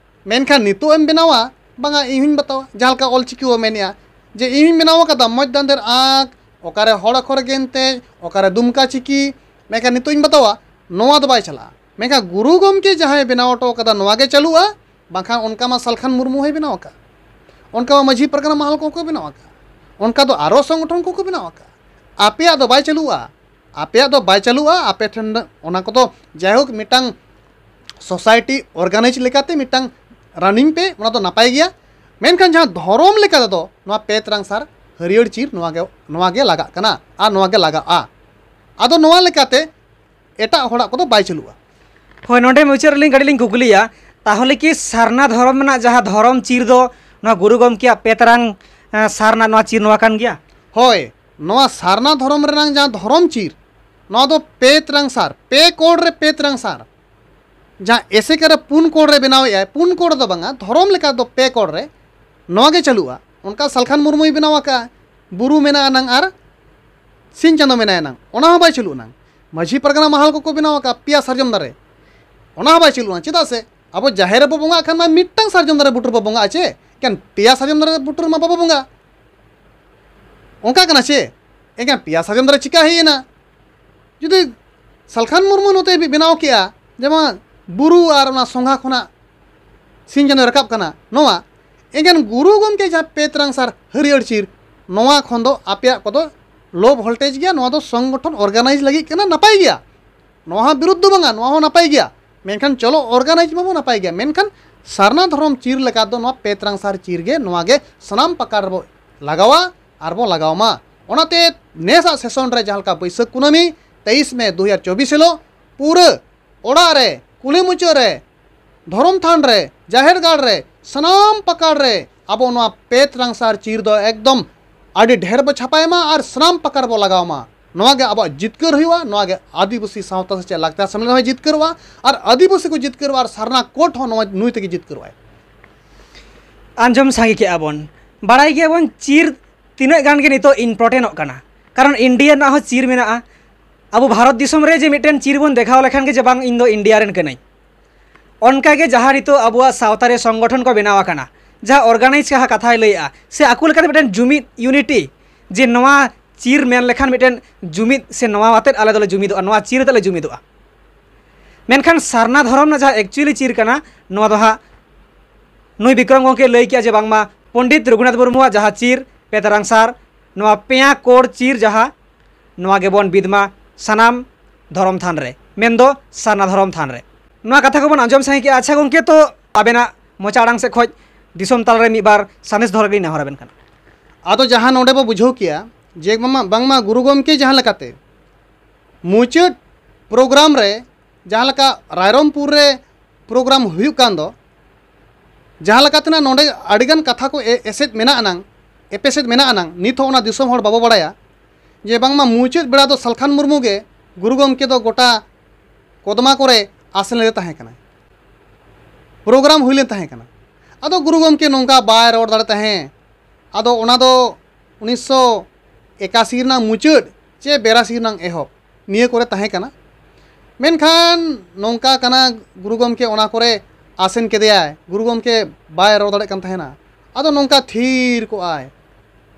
ᱢᱮᱱᱠᱷᱟᱱ ᱱᱤᱛᱚᱜ ᱮᱢ ᱵᱮᱱᱟᱣᱟ, ᱵᱟᱝᱟ, ᱤᱧ ᱦᱚᱸᱧ ᱵᱟᱛᱟᱣᱟ, ᱡᱟᱦᱟᱸ ᱞᱮᱠᱟ ᱚᱞ ᱪᱤᱠᱤ ᱵᱚ ᱢᱮᱱᱮᱜᱼᱟ ᱡᱮ ᱤᱧ ᱦᱚᱸᱧ ᱵᱮᱱᱟᱣ ᱟᱠᱟᱫᱟ, ᱢᱚᱡᱽ ᱫᱟᱸᱫᱮᱨ ᱟᱸᱠ, ᱚᱠᱟᱨᱮ ᱦᱚᱲ ᱚᱠᱷᱚᱨ ᱜᱮᱱᱛᱮ, ᱚᱠᱟᱨᱮ ᱫᱩᱢᱠᱟ ᱪᱤᱠᱤ, ᱢᱮᱱᱠᱷᱟᱱ ᱱᱤᱛᱚᱜ ᱤᱧ ᱵᱟᱛᱟᱣᱟ, ᱱᱚᱣᱟ ᱫᱚ ᱵᱟᱭ ᱪᱟᱞᱟᱜᱼᱟ᱾ ᱢᱮᱱᱠᱷᱟᱱ ᱜᱩᱨᱩ ᱜᱚᱢᱠᱮ ᱡᱟᱦᱟᱸᱭ ᱵᱮᱱᱟᱣ ᱦᱚᱴᱚ ᱠᱟᱫᱟ, ᱱᱚᱣᱟ ᱜᱮ ᱪᱟᱹᱞᱩᱜᱼᱟ, ᱵᱟᱝᱠᱷᱟᱱ ᱚᱱᱠᱟ ᱢᱟ ᱥᱟᱞᱠᱷᱟᱱ ᱢᱩᱨᱢᱩ ᱦᱚᱸᱭ ᱵᱮᱱᱟᱣ ᱟᱠᱟᱫ, ᱚᱱᱠᱟ ᱢᱟ ᱢᱟᱹᱡᱷᱤ ᱯᱟᱨᱜᱟᱱᱟ ᱢᱟᱦᱟᱞ ᱠᱚᱦᱚᱸ ᱠᱚ ᱵᱮᱱᱟᱣ ᱟᱠᱟᱫ, ᱚᱱᱠᱟ ᱫᱚ ᱟᱨᱚ ᱥᱚᱝᱜᱚᱴᱷᱚᱱ ᱠᱚᱠᱚ ᱵᱮᱱᱟᱣ ᱟᱠᱟᱫ᱾ ᱟᱯᱮᱭᱟᱜ ᱫᱚ ᱵᱟᱭ ᱪᱟᱹᱞᱩᱜᱼᱟ, ᱟᱯᱮᱭᱟᱜ ᱫᱚ ᱵᱟᱭ ᱪᱟᱹᱞᱩᱜᱼᱟ, ᱟᱯᱮ ᱴᱷᱮᱱ ᱫᱚ ᱚᱱᱟ ᱠᱚᱫᱚ ᱡᱟᱭᱦᱳᱠ ᱢᱤᱫᱴᱟᱝ ᱥᱳᱥᱟᱭᱴᱤ ᱚᱨᱜᱟᱱᱟᱭᱤᱡᱽ ᱞᱮᱠᱟᱛᱮ ᱢᱤᱫᱴᱟᱝ ᱨᱟᱱᱤᱝ ᱯᱮ, ᱚᱱᱟ ᱫᱚ ᱱᱟᱯᱟᱭ ᱜᱮᱭᱟ᱾ ᱢᱮᱱᱠᱷᱟᱱ ᱡᱟᱦᱟᱸ ᱫᱷᱚᱨᱚᱢ ᱞᱮᱠᱟ ᱛᱮᱫᱚ ᱱᱚᱣᱟ ᱯᱮ ᱛᱮᱨᱟᱝ ᱥᱟᱨ ᱦᱟᱹᱨᱭᱟᱹᱲ ᱪᱤᱨ ᱱᱚᱣᱟ ᱜᱮ, ᱱᱚᱣᱟ ᱜᱮ ᱞᱟᱜᱟᱜ ᱠᱟᱱᱟ ᱟᱨ ᱱᱚᱣᱟ ᱜᱮ ᱞᱟᱜᱟᱜᱼᱟ᱾ ᱟᱫᱚ ᱱᱚᱣᱟ ᱞᱮᱠᱟᱛᱮ ᱮᱴᱟᱜ ᱦᱚᱲᱟᱜ ᱠᱚᱫᱚ ᱵᱟᱭ ᱪᱟᱹᱞᱩᱜᱼᱟ᱾ ᱦᱳᱭ, ᱱᱚᱰᱮ ᱢᱩᱪᱟᱹᱫ ᱨᱮᱞᱤᱧ ᱠᱟᱹᱴᱤᱡ ᱞᱤᱧ ᱠᱩᱠᱞᱤᱭᱟ, ᱛᱟᱦᱚᱞᱮ ᱠᱤ ᱥᱟᱨᱱᱟ ᱫᱷᱚᱨᱚᱢ ᱨᱮᱱᱟᱜ ᱡᱟᱦᱟᱸ ᱫᱷᱚᱨᱚᱢ ᱪᱤᱨ ᱫᱚ ᱱᱚᱣᱟ ᱜᱩᱨᱩ ᱜᱚᱢᱠᱮᱭᱟᱜ ᱯᱮ ᱛᱮᱨᱟᱝ, ᱮᱸ, ᱥᱟᱨ ᱨᱮᱱᱟᱜ ᱱᱚᱣᱟ ᱪᱤᱨ ᱱᱚᱣᱟ ᱠᱟᱱ ᱜᱮᱭᱟ? ᱦᱳᱭ, ᱱᱚᱣᱟ ᱥᱟᱨᱱᱟ ᱫᱷᱚᱨᱚᱢ ᱨᱮᱱᱟᱜ ᱡᱟᱦᱟᱸ ᱫᱷᱚᱨᱚᱢ ᱪᱤᱨ, ᱱᱚᱣᱟ ᱫᱚ ᱯᱮ ᱛᱮᱨᱟᱝ ᱥᱟᱨ, ᱯᱮ ᱠᱚᱬ ᱨᱮ ᱯᱮ ᱛᱮᱨᱟᱝ ᱥᱟᱨ, ᱡᱟᱦᱟᱸ ᱮᱥᱮᱠᱟ ᱨᱮ ᱯᱩᱱ ᱠᱚᱬ ᱨᱮ ᱵᱮᱱᱟᱣᱮᱫᱼᱟᱭ, ᱯᱩᱱ ᱠᱚᱬ ᱫᱚ ᱵᱟᱝᱟ, ᱫᱷᱚᱨᱚᱢ ᱞᱮᱠᱟ ᱫᱚ ᱯᱮ ᱠᱚᱬ ᱨᱮ ᱱᱚᱣᱟ ᱜᱮ ᱪᱟᱹᱞᱩᱜᱼᱟ᱾ ᱚᱱᱠᱟ ᱥᱟᱞᱠᱷᱟᱱ ᱢᱩᱨᱢᱩᱭ ᱵᱮᱱᱟᱣ ᱟᱠᱟᱫᱼᱟ, ᱵᱩᱨᱩ ᱢᱮᱱᱟᱜᱼᱟ ᱱᱟᱝ ᱟᱨ ᱥᱤᱧ ᱪᱟᱸᱫᱚ ᱢᱮᱱᱟᱭᱟ ᱱᱟᱝ, ᱚᱱᱟ ᱦᱚᱸ ᱵᱟᱭ ᱪᱟᱹᱞᱩᱜᱼᱟ ᱱᱟᱝ᱾ ᱢᱟᱹᱡᱷᱤ ᱯᱟᱨᱜᱟᱱᱟ ᱢᱟᱦᱟᱞ ᱠᱚᱠᱚ ᱵᱮᱱᱟᱣ ᱟᱠᱟᱫᱼᱟ ᱯᱮᱭᱟ ᱥᱟᱨᱡᱚᱢ ᱫᱟᱨᱮ, ᱚᱱᱟ ᱦᱚᱸ ᱵᱟᱭ ᱪᱟᱹᱞᱩᱜᱼᱟ᱾ ᱪᱮᱫᱟᱜ ᱥᱮ ᱟᱵᱚ ᱡᱟᱦᱮᱨ ᱨᱮᱵᱚ ᱵᱚᱸᱜᱟᱜ ᱠᱷᱟᱱ ᱢᱟ ᱢᱤᱫᱴᱟᱝ ᱥᱟᱨᱡᱚᱢ ᱫᱟᱨᱮ ᱵᱩᱴᱟᱹ ᱨᱮᱵᱚ ᱵᱚᱸᱜᱟᱜᱼᱟ ᱪᱮ, ᱮᱱᱠᱷᱟᱱ ᱯᱮᱭᱟ ᱥᱟᱨᱡᱚᱢ ᱫᱟᱨᱮ ᱵᱩᱴᱟᱹ ᱨᱮᱢᱟ ᱵᱟᱵᱚ ᱵᱚᱸᱜᱟ᱾ ᱚᱱᱠᱟ ᱠᱟᱱᱟ ᱪᱮ? ᱮᱱᱠᱷᱟᱱ ᱯᱮᱭᱟ ᱥᱟᱨᱡᱚᱢ ᱫᱟᱨᱮ ᱪᱤᱠᱟ ᱦᱮᱡ ᱮᱱᱟ? ᱡᱩᱫᱤ ᱥᱟᱞᱠᱷᱟᱱ ᱢᱩᱨᱢᱩ ᱱᱚᱛᱮ ᱵᱮᱱᱟᱣ ᱠᱮᱜᱼᱟ, ᱡᱮᱢᱚᱱ ᱵᱩᱨᱩ ᱟᱨ ᱚᱱᱟ ᱥᱚᱸᱜᱷᱟ ᱠᱷᱚᱱᱟᱜ ᱥᱤᱧ ᱪᱟᱸᱫᱳᱭ ᱨᱟᱠᱟᱵ ᱠᱟᱱᱟ, ᱱᱚᱣᱟ ᱮᱜᱮᱱ ᱜᱩᱨᱩ ᱜᱚᱢᱠᱮ ᱡᱟᱦᱟᱸ ᱯᱮ ᱛᱟᱨᱟᱝ ᱥᱟᱨ ᱦᱟᱹᱨᱭᱟᱹᱲ ᱪᱤᱨ, ᱱᱚᱣᱟ ᱠᱷᱚᱱ ᱫᱚ ᱟᱯᱮᱭᱟᱜ ᱠᱚᱫᱚ ᱞᱳ ᱵᱷᱳᱞᱴᱮᱡᱽ ᱜᱮᱭᱟ, ᱱᱚᱣᱟ ᱫᱚ ᱥᱚᱝᱜᱚᱴᱷᱚᱱ ᱚᱨᱜᱟᱱᱟᱭᱤᱡᱽ ᱞᱟᱹᱜᱤᱫ ᱠᱟᱱᱟ, ᱱᱟᱯᱟᱭ ᱜᱮᱭᱟ, ᱱᱚᱣᱟ ᱦᱚᱸ ᱵᱤᱨᱩᱫᱷ ᱫᱚ ᱵᱟᱝᱟ, ᱱᱚᱣᱟ ᱦᱚᱸ ᱱᱟᱯᱟᱭ ᱜᱮᱭᱟ, ᱢᱮᱱᱠᱷᱟᱱ ᱪᱚᱞᱚ ᱚᱨᱜᱟᱱᱟᱭᱤᱡᱽ ᱢᱟᱵᱚ ᱱᱟᱯᱟᱭ ᱜᱮᱭᱟ, ᱢᱮᱱᱠᱷᱟᱱ ᱥᱟᱨᱱᱟ ᱫᱷᱚᱨᱚᱢ ᱪᱤᱨ ᱞᱮᱠᱟ ᱫᱚ ᱱᱚᱣᱟ ᱯᱮ ᱛᱟᱨᱟᱝ ᱥᱟᱨ ᱪᱤᱨ ᱜᱮ, ᱱᱚᱣᱟ ᱜᱮ ᱥᱟᱱᱟᱢ ᱯᱟᱠᱟᱲ ᱨᱮᱵᱚ ᱞᱟᱜᱟᱣᱟ ᱟᱨ ᱵᱚ ᱞᱟᱜᱟᱣ ᱢᱟ᱾ ᱚᱱᱟᱛᱮ ᱱᱮᱥᱟᱜ ᱥᱮᱥᱚᱱ ᱨᱮ ᱡᱟᱦᱟᱸ ᱞᱮᱠᱟ ᱵᱟᱹᱭᱥᱟᱹᱠᱷ ᱠᱩᱱᱟᱹᱢᱤ ᱛᱮᱭᱤᱥ ᱢᱮ ᱫᱩ ᱦᱟᱡᱟᱨ ᱪᱚᱵᱵᱤᱥ ᱦᱤᱞᱳᱜ ᱯᱩᱨᱟᱹ ᱚᱲᱟᱜ ᱨᱮ, ᱠᱩᱞᱦᱤ ᱢᱩᱪᱟᱹᱫ ᱨᱮ, ᱫᱷᱚᱨᱚᱢ ᱛᱷᱟᱱ ᱨᱮ, ᱡᱟᱦᱮᱨ ᱜᱟᱲ ᱨᱮ, ᱥᱟᱱᱟᱢ ᱯᱟᱠᱟᱲ ᱨᱮ ᱟᱵᱚ ᱱᱚᱣᱟ ᱯᱮ ᱛᱟᱨᱟᱝ ᱥᱟᱨ ᱪᱤᱨ ᱫᱚ ᱮᱠᱫᱚᱢ ᱟᱹᱰᱤ ᱰᱷᱮᱨ ᱵᱚ ᱪᱷᱟᱯᱟᱭ ᱢᱟ ᱟᱨ ᱥᱟᱱᱟᱢ ᱯᱟᱠᱟᱲ ᱵᱚ ᱞᱟᱜᱟᱣ ᱢᱟ᱾ ᱱᱚᱣᱟ ᱜᱮ ᱟᱵᱚᱣᱟᱜ ᱡᱤᱛᱠᱟᱹᱨ ᱦᱩᱭᱩᱜᱼᱟ, ᱱᱚᱣᱟ ᱜᱮ ᱟᱹᱫᱤᱵᱟᱹᱥᱤ ᱥᱟᱶᱛᱟ ᱥᱮᱪᱮᱫ ᱞᱟᱠᱪᱟᱨ ᱥᱮᱢᱞᱮᱫ ᱦᱚᱸᱭ ᱡᱤᱛᱠᱟᱹᱨᱚᱜᱼᱟ ᱟᱨ ᱟᱹᱫᱤᱵᱟᱹᱥᱤ ᱠᱚ ᱡᱤᱛᱠᱟᱹᱨᱚᱜᱼᱟ ᱟᱨ ᱥᱟᱨᱱᱟ ᱠᱳᱰ ᱦᱚᱸ ᱱᱚᱣᱟ ᱱᱩᱭ ᱛᱮᱜᱮ ᱡᱤᱛᱠᱟᱹᱨᱚᱜᱼᱟᱭ᱾ ᱟᱸᱡᱚᱢ ᱥᱟᱸᱜᱮ ᱠᱮᱜᱼᱟ ᱵᱚᱱ, ᱵᱟᱲᱟᱭ ᱜᱮᱭᱟᱵᱚᱱ ᱪᱤᱨ ᱛᱤᱱᱟᱹᱜ ᱜᱟᱱ ᱜᱮ ᱱᱤᱛᱚᱜ ᱤᱢᱯᱚᱨᱴᱮᱱᱚᱜ ᱠᱟᱱᱟ, ᱠᱟᱨᱚᱱ ᱤᱱᱰᱤᱭᱟ ᱨᱮᱱᱟᱜ ᱦᱚᱸ ᱪᱤᱨ ᱢᱮᱱᱟᱜᱼᱟ᱾ ᱟᱵᱚ ᱵᱷᱟᱨᱚᱛ ᱫᱤᱥᱚᱢ ᱨᱮ ᱡᱮ ᱢᱤᱫᱴᱮᱱ ᱪᱤᱨ ᱵᱚᱱ ᱫᱮᱠᱷᱟᱣ ᱞᱮᱠᱷᱟᱱ ᱜᱮ ᱡᱮ ᱵᱟᱝ ᱤᱧ ᱫᱚ ᱤᱱᱰᱤᱭᱟ ᱨᱮᱱ ᱠᱟᱹᱱᱟᱹᱧ, ᱚᱱᱠᱟ ᱜᱮ ᱡᱟᱦᱟᱸ ᱱᱤᱛᱚᱜ ᱟᱵᱚᱣᱟᱜ ᱥᱟᱶᱛᱟ ᱨᱮ ᱥᱚᱝᱜᱚᱴᱷᱚᱱ ᱠᱚ ᱵᱮᱱᱟᱣ ᱟᱠᱟᱱᱟ, ᱡᱟᱦᱟᱸ ᱚᱨᱜᱟᱱᱟᱭᱤᱡᱽ ᱡᱟᱦᱟᱸ ᱠᱟᱛᱷᱟᱭ ᱞᱟᱹᱭᱮᱜᱼᱟ, ᱥᱮ ᱟᱠᱚ ᱞᱮᱠᱟᱛᱮ ᱢᱤᱫᱴᱮᱱ ᱡᱩᱢᱤᱫ ᱤᱭᱩᱱᱤᱴᱤ, ᱡᱮ ᱱᱚᱣᱟ ᱪᱤᱨ ᱢᱮᱱ ᱞᱮᱠᱷᱟᱱ ᱢᱤᱫᱴᱮᱱ ᱡᱩᱢᱤᱫ ᱥᱮ ᱱᱚᱣᱟ ᱟᱛᱮᱫ ᱟᱞᱮ ᱫᱚᱞᱮ ᱡᱩᱢᱤᱫᱚᱜᱼᱟ, ᱱᱚᱣᱟ ᱪᱤᱨ ᱟᱛᱮᱫ ᱞᱮ ᱡᱩᱢᱤᱫᱚᱜᱼᱟ᱾ ᱢᱮᱱᱠᱷᱟᱱ ᱥᱟᱨᱱᱟ ᱫᱷᱚᱨᱚᱢ ᱨᱮᱱᱟᱜ ᱡᱟᱦᱟᱸ ᱮᱠᱪᱩᱭᱮᱞᱤ ᱪᱤᱨ ᱠᱟᱱᱟ, ᱱᱚᱣᱟ ᱫᱚ ᱦᱟᱸᱜ ᱱᱩᱭ ᱵᱤᱠᱨᱚᱢ ᱜᱚᱢᱠᱮ ᱞᱟᱹᱭ ᱠᱮᱜᱼᱟ ᱡᱮ ᱵᱟᱝᱢᱟ ᱯᱚᱱᱰᱤᱛ ᱨᱚᱜᱷᱩᱱᱟᱛᱷ ᱢᱩᱨᱢᱩᱣᱟᱜ ᱡᱟᱦᱟᱸ ᱪᱤᱨ ᱯᱮ ᱛᱟᱨᱟᱝ ᱥᱟᱨ, ᱱᱚᱣᱟ ᱯᱮᱭᱟ ᱠᱳᱲ ᱪᱤᱨ ᱡᱟᱦᱟᱸ, ᱱᱚᱣᱟ ᱜᱮᱵᱚᱱ ᱵᱤᱫ ᱢᱟ ᱥᱟᱱᱟᱢ ᱫᱷᱚᱨᱚᱢ ᱛᱷᱟᱱ ᱨᱮ, ᱢᱮᱱᱫᱚ ᱥᱟᱨᱱᱟ ᱫᱷᱚᱨᱚᱢ ᱛᱷᱟᱱ ᱨᱮ᱾ ᱱᱚᱣᱟ ᱠᱟᱛᱷᱟ ᱠᱚᱵᱚᱱ ᱟᱸᱡᱚᱢ ᱥᱟᱸᱜᱮ ᱠᱮᱜᱼᱟ᱾ ᱟᱪᱪᱷᱟ ᱜᱚᱢᱠᱮ, ᱛᱚ ᱟᱵᱮᱱᱟᱜ ᱢᱚᱪᱟ ᱟᱲᱟᱝ ᱥᱮᱫ ᱠᱷᱚᱱ ᱫᱤᱥᱚᱢ ᱛᱟᱞᱟᱨᱮ ᱢᱤᱫ ᱵᱟᱨ ᱥᱟᱸᱫᱮᱥ ᱫᱚᱦᱚ ᱞᱟᱹᱜᱤᱫ ᱱᱮᱦᱚᱨ ᱟᱵᱮᱱ ᱠᱟᱱᱟ᱾ ᱟᱫᱚ ᱡᱟᱦᱟᱸ ᱱᱚᱰᱮ ᱵᱚ ᱵᱩᱡᱷᱟᱹᱣ ᱠᱮᱜᱼᱟ ᱡᱮ ᱵᱟᱝᱢᱟ, ᱵᱟᱝᱢᱟ ᱜᱩᱨᱩ ᱜᱚᱢᱠᱮ ᱡᱟᱦᱟᱸ ᱞᱮᱠᱟᱛᱮ ᱢᱩᱪᱟᱹᱫ ᱯᱨᱳᱜᱨᱟᱢ ᱨᱮ, ᱡᱟᱦᱟᱸ ᱞᱮᱠᱟ ᱨᱟᱭᱨᱚᱝᱯᱩᱨ ᱨᱮ ᱯᱨᱳᱜᱨᱟᱢ ᱦᱩᱭᱩᱜ ᱠᱟᱱ ᱫᱚ, ᱡᱟᱦᱟᱸ ᱞᱮᱠᱟ ᱛᱮᱱᱟᱜ ᱱᱚᱰᱮ ᱟᱹᱰᱤᱜᱟᱱ ᱠᱟᱛᱷᱟ ᱠᱚ ᱮ- ᱮᱥᱮᱫ ᱢᱮᱱᱟᱜ ᱟᱱᱟᱝ, ᱮᱯᱮᱥᱮᱫ ᱢᱮᱱᱟᱜ ᱟᱱᱟᱝ, ᱱᱤᱛ ᱦᱚᱸ ᱚᱱᱟ ᱫᱤᱥᱚᱢ ᱦᱚᱲ ᱵᱟᱵᱚ ᱵᱟᱲᱟᱭᱟ ᱡᱮ ᱵᱟᱝᱢᱟ ᱢᱩᱪᱟᱹᱫ ᱵᱮᱲᱟ ᱫᱚ ᱥᱟᱞᱠᱷᱟᱱ ᱢᱩᱨᱢᱩ ᱜᱮ ᱜᱩᱨᱩ ᱜᱚᱢᱠᱮ ᱫᱚ ᱜᱚᱴᱟ ᱠᱚᱫᱢᱟ ᱠᱚᱨᱮ ᱟᱥᱮᱱ ᱞᱮᱫᱮ ᱛᱟᱦᱮᱸ ᱠᱟᱱᱟᱭ, ᱯᱨᱳᱜᱨᱟᱢ ᱦᱩᱭ ᱞᱮᱱ ᱛᱟᱦᱮᱸ ᱠᱟᱱᱟ᱾ ᱟᱫᱚ ᱜᱩᱨᱩ ᱜᱚᱢᱠᱮ ᱱᱚᱝᱠᱟ ᱵᱟᱭ ᱨᱚᱲ ᱫᱟᱲᱮ ᱛᱟᱦᱮᱸ᱾ ᱟᱫᱚ ᱚᱱᱟ ᱫᱚ ᱩᱱᱤᱥᱥᱚ ᱮᱠᱟᱥᱤ ᱨᱮᱱᱟᱜ ᱢᱩᱪᱟᱹᱫ ᱪᱮ ᱵᱮᱨᱟᱥᱤ ᱨᱮᱱᱟᱜ ᱮᱦᱚᱵ, ᱱᱤᱭᱟᱹ ᱠᱚᱨᱮ ᱛᱟᱦᱮᱸ ᱠᱟᱱᱟ᱾ ᱢᱮᱱᱠᱷᱟᱱ ᱱᱚᱝᱠᱟ ᱠᱟᱱᱟ, ᱜᱩᱨᱩ ᱜᱚᱢᱠᱮ ᱚᱱᱟ ᱠᱚᱨᱮ ᱟᱥᱮᱱ ᱠᱮᱫᱮᱭᱟᱭ, ᱜᱩᱨᱩ ᱜᱚᱢᱠᱮ ᱵᱟᱭ ᱨᱚᱲ ᱫᱟᱲᱮᱭᱟᱜ ᱠᱟᱱ ᱛᱟᱦᱮᱱᱟ᱾ ᱟᱫᱚ ᱱᱚᱝᱠᱟ ᱛᱷᱤᱨ ᱠᱚᱜᱼᱟᱭ,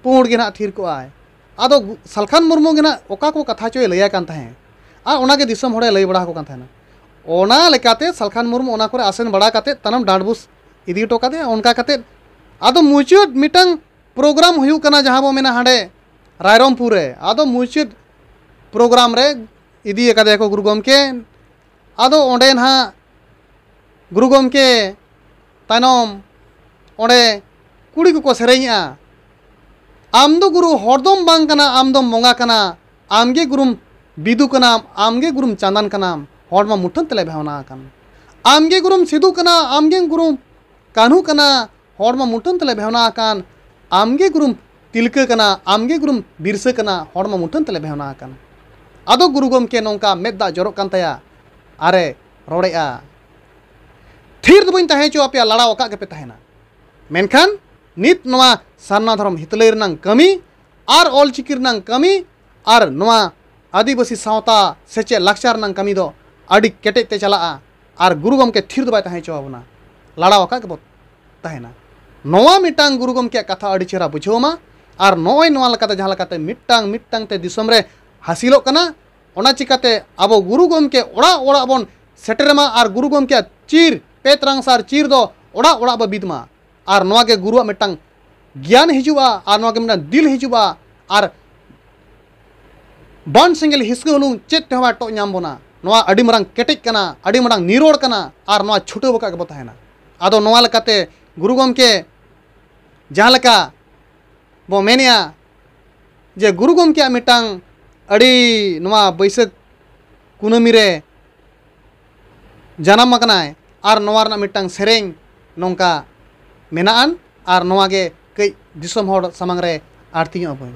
ᱯᱩᱸᱰ ᱜᱮ ᱱᱟᱦᱟᱜ ᱛᱷᱤᱨ ᱠᱚᱜᱼᱟᱭ᱾ ᱟᱫᱚ ᱜᱩ- ᱥᱟᱞᱠᱷᱟᱱ ᱢᱩᱨᱢᱩ ᱜᱮ ᱱᱟᱦᱟᱜ ᱚᱠᱟ ᱠᱚ ᱠᱟᱛᱷᱟ ᱪᱚᱭ ᱞᱟᱹᱭᱟᱭ ᱠᱟᱱ ᱛᱟᱦᱮᱸᱫ᱾ ᱟᱨ ᱚᱱᱟᱜᱮ ᱫᱤᱥᱚᱢ ᱦᱚᱲᱮ ᱞᱟᱹᱭ ᱵᱟᱲᱟ ᱟᱠᱚ ᱠᱟᱱ ᱛᱟᱦᱮᱱᱟ᱾ ᱚᱱᱟ ᱞᱮᱠᱟᱛᱮ ᱥᱟᱞᱠᱷᱟᱱ ᱢᱩᱨᱢᱩ ᱚᱱᱟ ᱠᱚᱨᱮ ᱟᱥᱮᱱ ᱵᱟᱲᱟ ᱠᱟᱛᱮᱫ ᱛᱟᱭᱱᱚᱢ ᱰᱟᱸᱰᱵᱩᱥ ᱤᱫᱤ ᱦᱚᱴᱚ ᱠᱟᱫᱮᱭᱟ᱾ ᱚᱱᱠᱟ ᱠᱟᱛᱮᱫ ᱟᱫᱚ ᱢᱩᱪᱟᱹᱫ ᱢᱤᱫᱴᱟᱝ ᱯᱨᱳᱜᱨᱟᱢ ᱦᱩᱭᱩᱜ ᱠᱟᱱᱟ, ᱡᱟᱦᱟᱸ ᱵᱚ ᱢᱮᱱᱟ ᱦᱟᱸᱰᱮ ᱨᱟᱭᱨᱚᱝᱯᱩᱨ ᱨᱮ᱾ ᱟᱫᱚ ᱢᱩᱪᱟᱹᱫ ᱯᱨᱳᱜᱨᱟᱢ ᱨᱮ ᱤᱫᱤ ᱟᱠᱟᱫᱮᱭᱟ ᱠᱚ ᱜᱩᱨᱩ ᱜᱚᱢᱠᱮ᱾ ᱟᱫᱚ ᱚᱸᱰᱮ ᱱᱟᱦᱟᱜ ᱜᱩᱨᱩ ᱜᱚᱢᱠᱮ ᱛᱟᱭᱱᱚᱢ ᱚᱸᱰᱮ ᱠᱩᱲᱤ ᱠᱚᱠᱚ ᱥᱮᱨᱮᱧᱮᱜᱼᱟ, "ᱟᱢ ᱫᱚ ᱜᱩᱨᱩ ᱦᱚᱲ ᱫᱚᱢ ᱵᱟᱝ ᱠᱟᱱᱟ, ᱟᱢ ᱫᱚᱢ ᱵᱚᱸᱜᱟ ᱠᱟᱱᱟ, ᱟᱢ ᱜᱮ ᱜᱩᱨᱩᱢ ᱵᱤᱫᱩ ᱠᱟᱱᱟᱢ, ᱟᱢ ᱜᱮ ᱜᱩᱨᱩᱢ ᱪᱟᱸᱫᱟᱱ ᱠᱟᱱᱟᱢ, ᱦᱚᱲ ᱢᱟ ᱢᱩᱴᱷᱟᱹᱱ ᱛᱮᱞᱮ ᱵᱷᱟᱣᱱᱟ ᱟᱠᱟᱱ᱾ ᱟᱢ ᱜᱮ ᱜᱩᱨᱩᱢ ᱥᱤᱫᱩ ᱠᱟᱱᱟ, ᱟᱢ ᱜᱮ ᱜᱩᱨᱩᱢ ᱠᱟᱹᱱᱦᱩ ᱠᱟᱱᱟ, ᱦᱚᱲ ᱢᱟ ᱢᱩᱴᱷᱟᱹᱱ ᱛᱮᱞᱮ ᱵᱷᱟᱣᱱᱟ ᱟᱠᱟᱱ᱾ ᱟᱢ ᱜᱮ ᱜᱩᱨᱩᱢ ᱛᱤᱞᱠᱟᱹ ᱠᱟᱱᱟ, ᱟᱢ ᱜᱮ ᱜᱩᱨᱩᱢ ᱵᱤᱨᱥᱟᱹ ᱠᱟᱱᱟ, ᱦᱚᱲ ᱢᱟ ᱢᱩᱴᱷᱟᱹᱱ ᱛᱮᱞᱮ ᱵᱷᱟᱣᱱᱟ ᱟᱠᱟᱱ᱾" ᱟᱫᱚ ᱜᱩᱨᱩ ᱜᱚᱢᱠᱮ ᱱᱚᱝᱠᱟ ᱢᱮᱫ ᱫᱟᱜ ᱡᱚᱨᱚᱜ ᱠᱟᱱ ᱛᱟᱭᱟ ᱟᱨᱮ ᱨᱚᱲᱮᱜᱼᱟ, "ᱛᱷᱤᱨ ᱫᱚ ᱵᱟᱹᱧ ᱛᱟᱦᱮᱸ ᱦᱚᱪᱚ ᱟᱯᱮᱭᱟ, ᱞᱟᱲᱟᱣ ᱟᱠᱟᱫ ᱜᱮᱯᱮ ᱛᱟᱦᱮᱱᱟ᱾ ᱢᱮᱱᱠᱷᱟᱱ ᱱᱤᱛ ᱱᱚᱣᱟ ᱥᱟᱨᱱᱟ ᱫᱷᱚᱨᱚᱢ ᱦᱤᱛᱞᱟᱹᱭ ᱨᱮᱱᱟᱝ ᱠᱟᱹᱢᱤ ᱟᱨ ᱚᱞᱪᱤᱠᱤ ᱨᱮᱱᱟᱝ ᱠᱟᱹᱢᱤ ᱟᱨ ᱱᱚᱣᱟ ᱟᱹᱫᱤᱵᱟᱹᱥᱤ ᱥᱟᱶᱛᱟ ᱥᱮᱪᱮᱫ ᱞᱟᱠᱪᱟᱨ ᱨᱮᱱᱟᱝ ᱠᱟᱹᱢᱤ ᱫᱚ ᱟᱹᱰᱤ ᱠᱮᱴᱮᱡ ᱛᱮ ᱪᱟᱞᱟᱜᱼᱟ ᱟᱨ ᱜᱩᱨᱩ ᱜᱚᱢᱠᱮ ᱛᱷᱤᱨ ᱫᱚ ᱵᱟᱭ ᱛᱟᱦᱮᱸ ᱦᱚᱪᱚ ᱟᱵᱚᱱᱟ, ᱞᱟᱲᱟᱣ ᱟᱠᱟᱫ ᱜᱮᱵᱚ ᱛᱟᱦᱮᱱᱟ᱾" ᱱᱚᱣᱟ ᱢᱤᱫᱴᱟᱝ ᱜᱩᱨᱩ ᱜᱚᱢᱠᱮᱭᱟᱜ ᱠᱟᱛᱷᱟ ᱟᱹᱰᱤ ᱪᱮᱦᱨᱟ ᱵᱩᱡᱷᱟᱹᱣ ᱢᱟ᱾ ᱟᱨ ᱱᱚᱜᱼᱚᱭ ᱱᱚᱣᱟ ᱞᱮᱠᱟᱛᱮ ᱡᱟᱦᱟᱸ ᱞᱮᱠᱟᱛᱮ ᱢᱤᱫᱴᱟᱝ ᱢᱤᱫᱴᱟᱝ ᱛᱮ ᱫᱤᱥᱚᱢ ᱨᱮ ᱦᱟᱹᱥᱤᱞᱚᱜ ᱠᱟᱱᱟ, ᱚᱱᱟ ᱪᱤᱠᱟᱛᱮ ᱟᱵᱚ ᱜᱩᱨᱩ ᱜᱚᱢᱠᱮ ᱚᱲᱟᱜ ᱚᱲᱟᱜ ᱵᱚᱱ ᱥᱮᱴᱮᱨ ᱢᱟ ᱟᱨ ᱜᱩᱨᱩ ᱜᱚᱢᱠᱮᱭᱟᱜ ᱪᱤᱨ, ᱯᱮ ᱛᱟᱨᱟᱝ ᱥᱟᱨ ᱪᱤᱨ ᱫᱚ ᱚᱲᱟᱜ ᱚᱲᱟᱜ ᱵᱚ ᱵᱤᱫ ᱢᱟ᱾ ᱟᱨ ᱱᱚᱣᱟ ᱜᱮ ᱜᱩᱨᱩᱣᱟᱜ ᱢᱤᱫᱴᱟᱝ ᱜᱮᱭᱟᱱ ᱦᱤᱡᱩᱜᱼᱟ ᱟᱨ ᱱᱚᱣᱟ ᱜᱮ ᱢᱤᱫᱴᱟᱝ ᱫᱤᱞ ᱦᱤᱡᱩᱜᱼᱟ᱾ ᱟᱨ ᱵᱟᱱ ᱥᱮᱸᱜᱮᱞ ᱦᱤᱥᱠᱟᱹ ᱦᱩᱞᱩᱝ ᱪᱮᱫ ᱛᱮᱦᱚᱸ ᱵᱟᱭ ᱴᱚᱜ ᱧᱟᱢ ᱵᱚᱱᱟ᱾ ᱱᱚᱣᱟ ᱟᱹᱰᱤ ᱢᱟᱨᱟᱝ ᱠᱮᱴᱮᱡ ᱠᱟᱱᱟ, ᱟᱹᱰᱤ ᱢᱟᱨᱟᱝ ᱱᱤᱨᱚᱲ ᱠᱟᱱᱟ᱾ ᱟᱨ ᱱᱚᱣᱟ ᱪᱷᱩᱴᱟᱹᱣ ᱟᱠᱟᱫ ᱜᱮᱵᱚ ᱛᱟᱦᱮᱱᱟ᱾ ᱟᱫᱚ ᱱᱚᱣᱟ ᱞᱮᱠᱟᱛᱮ ᱜᱩᱨᱩ ᱜᱚᱢᱠᱮ ᱡᱟᱦᱟᱸ ᱞᱮᱠᱟ ᱵᱚ ᱢᱮᱱᱮᱜᱼᱟ ᱡᱮ ᱜᱩᱨᱩ ᱜᱚᱢᱠᱮᱭᱟᱜ ᱢᱤᱫᱴᱟᱝ ᱟᱹᱰᱤ, ᱱᱚᱣᱟ ᱵᱟᱹᱭᱥᱟᱹᱠᱷ ᱠᱩᱱᱟᱹᱢᱤ ᱨᱮ ᱡᱟᱱᱟᱢ ᱟᱠᱟᱱᱟᱭ ᱟᱨ ᱱᱚᱣᱟ ᱨᱮᱱᱟᱜ ᱢᱤᱫᱴᱟᱝ ᱥᱮᱨᱮᱧ ᱱᱚᱝᱠᱟ ᱢᱮᱱᱟᱜᱼᱟᱱ᱾ ᱟᱨ ᱱᱚᱣᱟ ᱜᱮ ᱠᱟᱹᱡ ᱫᱤᱥᱚᱢ ᱦᱚᱲ ᱥᱟᱢᱟᱝ ᱨᱮ ᱟᱹᱲᱛᱤ ᱧᱚᱜ ᱟᱵᱚᱱ᱾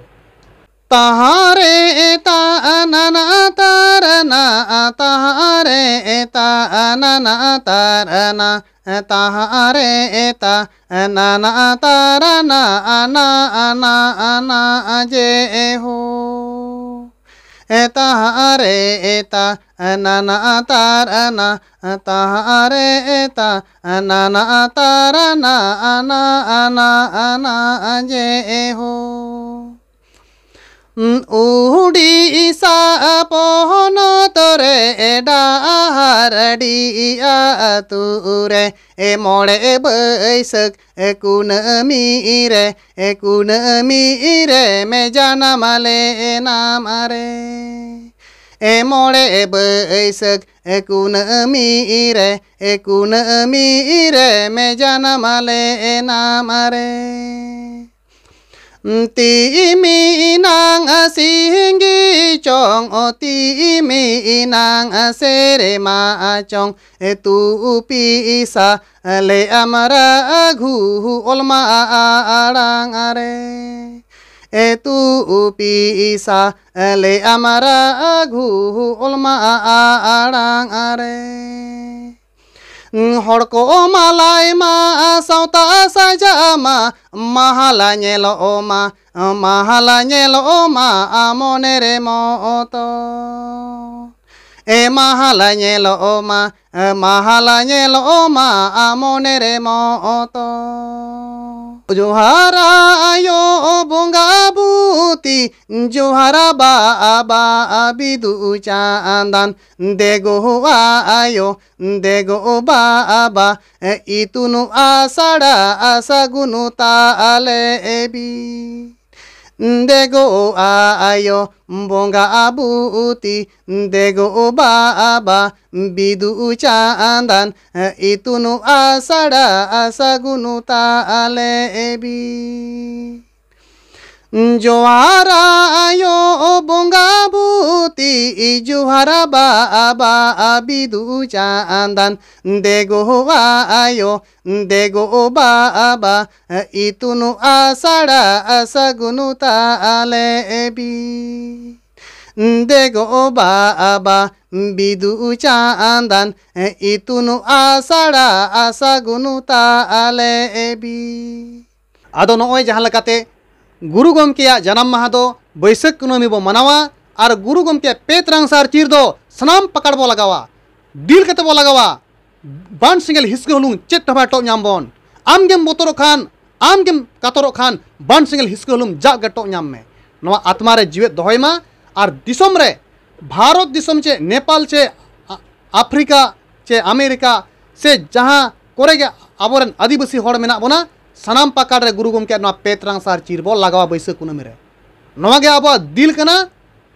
ᱛᱟᱦᱟᱨᱮ ᱛᱟᱱᱟᱱᱟ ᱛᱟᱨᱟᱱᱟ, ᱛᱟᱦᱟᱨᱮ ᱛᱟᱱᱟᱱᱟ ᱛᱟᱨᱟᱱᱟ, ᱛᱟᱦᱟᱨᱮ ᱛᱟᱱᱟᱱᱟ ᱛᱟᱨᱟᱱᱟ, ᱟᱱᱟ ᱟᱱᱟ ᱟᱱᱟ ᱡᱮ ᱦᱳ᱾ ᱛᱟᱦᱟᱨᱮ ᱛᱟᱱᱟᱱᱟ ᱛᱟᱨᱟᱱᱟ, ᱛᱟᱦᱟᱨᱮ ᱛᱟᱱᱟᱱᱟ ᱛᱟᱨᱟᱱᱟ, ᱟᱱᱟ ᱟᱱᱟ ᱟᱱᱟ ᱡᱮ ᱦᱳ᱾ ᱩᱰᱤᱥᱟ ᱯᱚᱱᱚᱛ ᱨᱮ ᱰᱟᱦᱟᱨᱰᱤ ᱟᱹᱛᱩ ᱨᱮ, ᱮ ᱢᱚᱬᱮ ᱵᱟᱹᱭᱥᱟᱹᱠᱷ ᱮ ᱠᱩᱱᱟᱹᱢᱤ ᱨᱮ, ᱮ ᱠᱩᱱᱟᱹᱢᱤ ᱨᱮ ᱢᱮ ᱡᱟᱱᱟᱢ ᱞᱮᱱᱟᱢ ᱨᱮ᱾ ᱮ ᱢᱚᱬᱮ ᱵᱟᱹᱭᱥᱟᱹᱠᱷ ᱮ ᱠᱩᱱᱟᱹᱢᱤ ᱨᱮ, ᱮ ᱠᱩᱱᱟᱹᱢᱤ ᱨᱮ ᱢᱮ ᱡᱟᱱᱟᱢ ᱞᱮᱱᱟᱢ ᱨᱮ᱾ ᱛᱤ ᱢᱤᱱᱟᱝ ᱥᱤᱝᱜᱤ ᱪᱚᱝ, ᱚ ᱛᱤ ᱢᱤᱱᱟᱝ ᱥᱮᱨᱢᱟ ᱪᱚᱝ, ᱮ ᱛᱩᱯᱤ ᱥᱟ ᱞᱮ ᱟᱢ ᱨᱟᱜᱷᱩ ᱚᱞᱢᱟ ᱟᱲᱟᱝ ᱨᱮ᱾ ᱮ ᱛᱩᱯᱤ ᱥᱟ ᱞᱮ ᱟᱢ ᱨᱟᱜᱷᱩ ᱚᱞᱢᱟ ᱟᱲᱟᱝ ᱨᱮ᱾ ᱦᱚᱲ ᱠᱚ ᱢᱟᱞᱟᱭ ᱢᱟ, ᱥᱟᱶᱛᱟ ᱥᱟᱡᱟᱜ ᱢᱟ, ᱢᱟᱦᱟᱞᱟ ᱧᱮᱞᱚᱜ ᱢᱟ, ᱢᱟᱦᱟᱞᱟ ᱧᱮᱞᱚᱜ ᱢᱟ ᱢᱚᱱᱮ ᱨᱮ ᱢᱚᱛᱚ᱾ ᱮ ᱢᱟᱦᱟᱞᱟ ᱧᱮᱞᱚᱜ ᱢᱟ, ᱢᱟᱦᱟᱞᱟ ᱧᱮᱞᱚᱜ ᱢᱟ ᱢᱚᱱᱮ ᱨᱮ ᱢᱚᱛᱚ᱾ ᱡᱚᱦᱟᱨ ᱟᱭᱳ ᱵᱚᱸᱜᱟ ᱵᱩᱛᱤ, ᱡᱚᱦᱟᱨ ᱵᱟᱵᱟ ᱵᱤᱫᱩ ᱪᱟᱸᱫᱟᱱ, ᱫᱮᱜᱚ ᱟᱭᱳ, ᱫᱮᱜᱚ ᱵᱟᱵᱟ, ᱤᱛᱩᱱ ᱟᱥᱲᱟ ᱥᱟᱹᱜᱩᱱ ᱛᱟᱞᱮ ᱵᱤᱱ᱾ ᱫᱮᱜᱚ ᱟᱭᱳ ᱵᱚᱸᱜᱟ ᱵᱩᱛᱤ, ᱫᱮᱜᱚ ᱵᱟᱵᱟ ᱵᱤᱫᱩ ᱪᱟᱸᱫᱟᱱ, ᱤᱛᱩᱱ ᱟᱥᱲᱟ ᱥᱟᱹᱜᱩᱱ ᱛᱟᱞᱮ ᱵᱤᱱ᱾ ᱡᱚᱦᱟᱨ ᱟᱭᱳ ᱵᱚᱸᱜᱟ ᱵᱩᱛᱤ, ᱡᱚᱦᱟᱨ ᱵᱟᱵᱟ ᱵᱤᱫᱩ ᱪᱟᱸᱫᱟᱱ, ᱫᱮᱜᱚ ᱟᱭᱳ, ᱫᱮᱜᱚ ᱵᱟᱵᱟ, ᱤᱛᱩᱱ ᱟᱥᱲᱟ ᱥᱟᱹᱜᱩᱱ ᱛᱟᱞᱮ ᱵᱤᱱ᱾ ᱫᱮᱜᱚ ᱵᱟᱵᱟ ᱵᱤᱫᱩ ᱪᱟᱸᱫᱟᱱ, ᱤᱛᱩᱱ ᱟᱥᱲᱟ ᱥᱟᱹᱜᱩᱱ ᱛᱟᱞᱮ ᱵᱤᱱ᱾ ᱟᱫᱚ ᱱᱚᱜᱼᱚᱭ ᱡᱟᱦᱟᱸ ᱞᱮᱠᱟᱛᱮ ᱜᱩᱨᱩ ᱜᱚᱢᱠᱮᱭᱟᱜ ᱡᱟᱱᱟᱢ ᱢᱟᱦᱟ ᱫᱚ ᱵᱟᱹᱭᱥᱟᱹᱠᱷ ᱠᱩᱱᱟᱹᱢᱤ ᱵᱚ ᱢᱟᱱᱟᱣᱟ ᱟᱨ ᱜᱩᱨᱩ ᱜᱚᱢᱠᱮᱭᱟᱜ ᱯᱮ ᱛᱨᱟᱝ ᱥᱟᱨ ᱪᱤᱨ ᱫᱚ ᱥᱟᱱᱟᱢ ᱯᱟᱠᱟᱲ ᱵᱚ ᱞᱟᱜᱟᱣᱟ, ᱰᱤᱞ ᱠᱟᱛᱮ ᱵᱚ ᱞᱟᱜᱟᱣᱟ᱾ ᱵᱟᱱ ᱥᱮᱸᱜᱮᱞ ᱦᱤᱥᱠᱟᱹ ᱦᱩᱞᱩᱝ ᱪᱮᱫ ᱴᱚᱵᱷᱟ ᱴᱚᱜ ᱧᱟᱢ ᱵᱚᱱ᱾ ᱟᱢ ᱜᱮᱢ ᱵᱚᱛᱚᱨᱚᱜ ᱠᱷᱟᱱ, ᱟᱢ ᱜᱮᱢ ᱠᱟᱛᱚᱨᱚᱜ ᱠᱷᱟᱱ, ᱵᱟᱱ ᱥᱮᱸᱜᱮᱞ ᱦᱤᱥᱠᱟᱹ ᱦᱩᱞᱩᱝ ᱡᱟᱜ ᱜᱮ ᱴᱚᱜ ᱧᱟᱢ ᱢᱮ᱾ ᱱᱚᱣᱟ ᱟᱛᱢᱟ ᱨᱮ ᱡᱤᱣᱮᱫ ᱫᱚᱦᱚᱭ ᱢᱟ᱾ ᱟᱨ ᱫᱤᱥᱚᱢ ᱨᱮ, ᱵᱷᱟᱨᱚᱛ ᱫᱤᱥᱚᱢ ᱪᱮ ᱱᱮᱯᱟᱞ ᱪᱮ ᱟ-, ᱟᱯᱷᱨᱤᱠᱟ ᱪᱮ ᱟᱢᱮᱨᱤᱠᱟ ᱥᱮ ᱡᱟᱦᱟᱸ ᱠᱚᱨᱮ ᱜᱮ ᱟᱵᱚᱨᱮᱱ ᱟᱹᱫᱤᱵᱟᱹᱥᱤ ᱦᱚᱲ ᱢᱮᱱᱟᱜ ᱵᱚᱱᱟ, ᱥᱟᱱᱟᱢ ᱯᱟᱠᱟᱲ ᱨᱮ ᱜᱩᱨᱩ ᱜᱚᱢᱠᱮᱭᱟᱜ ᱱᱚᱣᱟ ᱯᱮᱛᱨᱟᱝᱥᱟᱨ ᱪᱤᱨ ᱵᱚ ᱞᱟᱜᱟᱣᱟ ᱵᱟᱹᱭᱥᱟᱹᱠᱷ ᱠᱩᱱᱟᱹᱢᱤ ᱨᱮ᱾ ᱱᱚᱣᱟ ᱜᱮ ᱟᱵᱚᱣᱟᱜ ᱫᱤᱞ ᱠᱟᱱᱟ᱾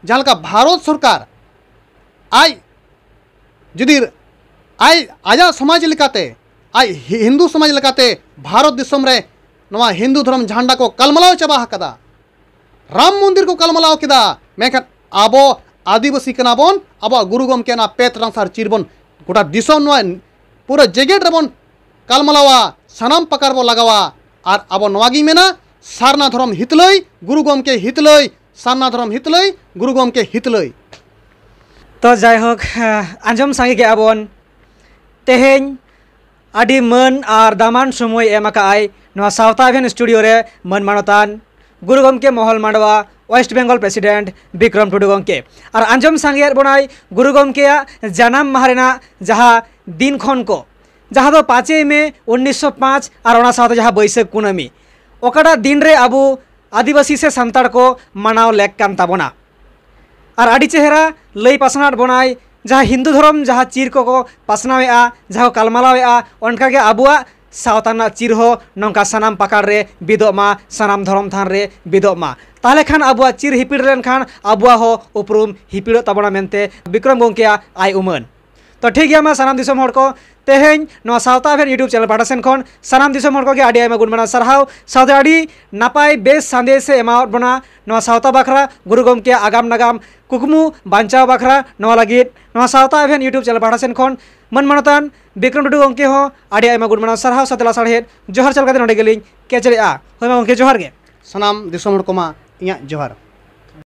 ᱡᱟᱦᱟᱸ ᱞᱮᱠᱟ ᱵᱷᱟᱨᱚᱛ ᱥᱚᱨᱠᱟᱨ ᱟᱡ ᱡᱩᱫᱤ ᱟᱡ, ᱟᱡᱟᱜ ᱥᱚᱢᱟᱡᱽ ᱞᱮᱠᱟᱛᱮ, ᱟᱡ ᱦᱤ-, ᱦᱤᱱᱫᱩ ᱥᱚᱢᱟᱡᱽ ᱞᱮᱠᱟᱛᱮ ᱵᱷᱟᱨᱚᱛ ᱫᱤᱥᱚᱢ ᱨᱮ ᱱᱚᱣᱟ ᱦᱤᱱᱫᱩ ᱫᱷᱚᱨᱚᱢ ᱡᱷᱟᱱᱰᱟ ᱠᱚ ᱠᱟᱞᱢᱟᱞᱟᱣ ᱪᱟᱵᱟ ᱟᱠᱟᱫᱟ, ᱨᱟᱢ ᱢᱚᱱᱫᱤᱨ ᱠᱚ ᱠᱟᱞᱢᱟᱞᱟᱣ ᱠᱮᱫᱟ, ᱢᱮᱱᱠᱷᱟᱱ ᱟᱵᱚ ᱟᱹᱫᱤᱵᱟᱹᱥᱤ ᱠᱟᱱᱟ ᱵᱚᱱ, ᱟᱵᱚᱣᱟᱜ ᱜᱩᱨᱩ ᱜᱚᱢᱠᱮ ᱱᱚᱣᱟ ᱯᱮᱛᱨᱟᱝᱥᱟᱨ ᱪᱤᱨ ᱵᱚᱱ ᱜᱚᱴᱟ ᱫᱤᱥᱚᱢ, ᱱᱚᱣᱟ ᱯᱩᱨᱟᱹ ᱡᱮᱜᱮᱛ ᱨᱮᱵᱚᱱ ᱠᱟᱞᱢᱟᱞᱟᱣᱟ, ᱥᱟᱱᱟᱢ ᱯᱟᱠᱟᱲ ᱵᱚ ᱞᱟᱜᱟᱣᱟ᱾ ᱟᱨ ᱟᱵᱚ ᱱᱚᱣᱟ ᱜᱤᱧ ᱢᱮᱱᱟ, ᱥᱟᱨᱱᱟ ᱫᱷᱚᱨᱚᱢ ᱦᱤᱛᱞᱟᱹᱭ, ᱜᱩᱨᱩ ᱜᱚᱢᱠᱮ ᱦᱤᱛᱞᱟᱹᱭ, ᱥᱟᱨᱱᱟ ᱫᱷᱚᱨᱚᱢ ᱦᱤᱛᱞᱟᱹᱭ, ᱜᱩᱨᱩ ᱜᱚᱢᱠᱮ ᱦᱤᱛᱞᱟᱹᱭ᱾ ᱛᱚ ᱡᱟᱭᱦᱳᱠ, ᱟᱸᱡᱚᱢ ᱥᱟᱸᱜᱮ ᱠᱮᱜᱼᱟ ᱵᱚᱱ, ᱛᱮᱦᱮᱧ ᱟᱹᱰᱤ ᱢᱟᱹᱱ ᱟᱨ ᱫᱟᱢᱟᱱ ᱥᱚᱢᱚᱭ ᱮᱢ ᱟᱠᱟᱫ ᱟᱭ ᱱᱚᱣᱟ ᱥᱟᱶᱛᱟ ᱮᱵᱷᱮᱱ ᱥᱴᱩᱰᱤᱭᱳ ᱨᱮ ᱢᱟᱹᱱ ᱢᱟᱱᱚᱛᱟᱱ ᱜᱩᱨᱩ ᱜᱚᱢᱠᱮ ᱢᱚᱦᱚᱞ ᱢᱟᱰᱣᱟ ᱳᱭᱮᱥᱴ ᱵᱮᱝᱜᱚᱞ ᱯᱨᱮᱥᱤᱰᱮᱱᱴ ᱵᱤᱠᱨᱚᱢ ᱴᱩᱰᱩ ᱜᱚᱢᱠᱮ᱾ ᱟᱨ ᱟᱸᱡᱚᱢ ᱥᱟᱸᱜᱮᱭᱮᱫ ᱵᱚᱱᱟᱭ ᱜᱩᱨᱩ ᱜᱚᱢᱠᱮᱭᱟᱜ ᱡᱟᱱᱟᱢ ᱢᱟᱦᱟ ᱨᱮᱱᱟᱜ ᱡᱟᱦᱟᱸ ᱫᱤᱱ ᱠᱷᱚᱱ ᱠᱚ, ᱡᱟᱦᱟᱸ ᱫᱚ ᱯᱟᱸᱪᱮᱭ ᱢᱮ ᱩᱱᱤᱥᱥᱚ ᱯᱟᱸᱪ ᱟᱨ ᱚᱱᱟ ᱥᱟᱶᱛᱮ ᱡᱟᱦᱟᱸ ᱵᱟᱹᱭᱥᱟᱹᱠᱷ ᱠᱩᱱᱟᱹᱢᱤ, ᱚᱠᱟᱴᱟᱜ ᱫᱤᱱ ᱨᱮ ᱟᱵᱚ ᱟᱹᱫᱤᱵᱟᱹᱥᱤ ᱥᱮ ᱥᱟᱱᱛᱟᱲ ᱠᱚ ᱢᱟᱱᱟᱣ ᱞᱮᱠ ᱠᱟᱱ ᱛᱟᱵᱚᱱᱟ᱾ ᱟᱨ ᱟᱹᱰᱤ ᱪᱮᱦᱨᱟ ᱞᱟᱹᱭ ᱯᱟᱥᱱᱟᱣᱟᱫ ᱵᱚᱱᱟᱭ, ᱡᱟᱦᱟᱸ ᱦᱤᱱᱫᱩ ᱫᱷᱚᱨᱚᱢ ᱡᱟᱦᱟᱸ ᱪᱤᱨ ᱠᱚᱠᱚ ᱯᱟᱥᱱᱟᱣᱮᱫᱼᱟ, ᱡᱟᱦᱟᱸ ᱠᱚ ᱠᱟᱞᱢᱟᱞᱟᱣᱮᱫᱼᱟ, ᱚᱱᱠᱟᱜᱮ ᱟᱵᱚᱣᱟᱜ ᱥᱟᱶᱛᱟ ᱨᱮᱱᱟᱜ ᱪᱤᱨ ᱦᱚᱸ ᱱᱚᱝᱠᱟ ᱥᱟᱱᱟᱢ ᱯᱟᱠᱟᱲ ᱨᱮ ᱵᱤᱫᱚᱜ ᱢᱟ, ᱥᱟᱱᱟᱢ ᱫᱷᱚᱨᱚᱢ ᱛᱷᱟᱱ ᱨᱮ ᱵᱤᱫᱚᱜ ᱢᱟ᱾ ᱛᱟᱦᱚᱞᱮ ᱠᱷᱟᱱ ᱟᱵᱚᱣᱟᱜ ᱪᱤᱨ ᱦᱤᱯᱤᱲ ᱞᱮᱱᱠᱷᱟᱱ ᱟᱵᱚᱣᱟᱜ ᱦᱚᱸ ᱩᱯᱨᱩᱢ ᱦᱤᱯᱤᱲᱚᱜ ᱛᱟᱵᱚᱱᱟ ᱢᱮᱱᱛᱮ ᱵᱤᱠᱨᱚᱢ ᱜᱚᱢᱠᱮᱭᱟᱜ ᱟᱭ ᱩᱢᱟᱹᱱ᱾ ᱛᱚ ᱴᱷᱤᱠ ᱜᱮᱭᱟ, ᱢᱟ ᱥᱟᱱᱟᱢ ᱫᱤᱥᱚᱢ ᱦᱚᱲ ᱠᱚ, ᱛᱮᱦᱮᱧ ᱱᱚᱣᱟ ᱥᱟᱶᱛᱟ ᱮᱵᱷᱮᱱ YouTube ᱪᱮᱱᱮᱞ ᱯᱟᱦᱴᱟ ᱥᱮᱱ ᱠᱷᱚᱱ ᱥᱟᱱᱟᱢ ᱫᱤᱥᱚᱢ ᱦᱚᱲ ᱠᱚᱜᱮ ᱟᱹᱰᱤ ᱟᱭᱢᱟ ᱜᱩᱱ ᱢᱟᱱᱟᱣ ᱥᱟᱨᱦᱟᱣ, ᱥᱟᱶᱛᱮ ᱟᱹᱰᱤ ᱱᱟᱯᱟᱭ ᱵᱮᱥ ᱥᱟᱸᱫᱮᱥ ᱮ ᱮᱢᱟᱣᱟᱫ ᱵᱚᱱᱟ ᱱᱚᱣᱟ ᱥᱟᱶᱛᱟ ᱵᱟᱠᱷᱨᱟ, ᱜᱩᱨᱩ ᱜᱚᱢᱠᱮᱭᱟᱜ ᱟᱜᱟᱢ ᱱᱟᱜᱟᱢ ᱠᱩᱠᱢᱩ ᱵᱟᱧᱪᱟᱣ ᱵᱟᱠᱷᱨᱟ᱾ ᱱᱚᱣᱟ ᱞᱟᱹᱜᱤᱫ ᱱᱚᱣᱟ ᱥᱟᱶᱛᱟ ᱮᱵᱷᱮᱱ YouTube ᱪᱮᱱᱮᱞ ᱯᱟᱦᱴᱟ ᱥᱮᱱ ᱠᱷᱚᱱ ᱢᱟᱹᱱ ᱢᱟᱱᱚᱛᱟᱱ ᱵᱤᱠᱨᱚᱢ ᱴᱩᱰᱩ ᱜᱚᱢᱠᱮ ᱦᱚᱸ ᱟᱹᱰᱤ ᱟᱭᱢᱟ ᱜᱩᱱ ᱢᱟᱱᱟᱣ ᱥᱟᱨᱦᱟᱣ ᱥᱟᱶᱛᱮ ᱞᱟᱥᱟᱲᱦᱮᱫ ᱡᱚᱦᱟᱨ ᱪᱟᱞ ᱠᱟᱛᱮ ᱱᱚᱰᱮ ᱜᱮᱞᱤᱧ ᱠᱮᱪᱮᱫᱮᱜᱼᱟ᱾ ᱦᱳᱭ ᱢᱟ ᱜᱚᱢᱠᱮ, ᱡᱚᱦᱟᱨ ᱜᱮ᱾ ᱥᱟᱱᱟᱢ ᱫᱤᱥᱚᱢ ᱦᱚᱲ ᱠᱚᱢᱟ ᱤᱧᱟᱹᱜ ᱡᱚᱦᱟᱨ᱾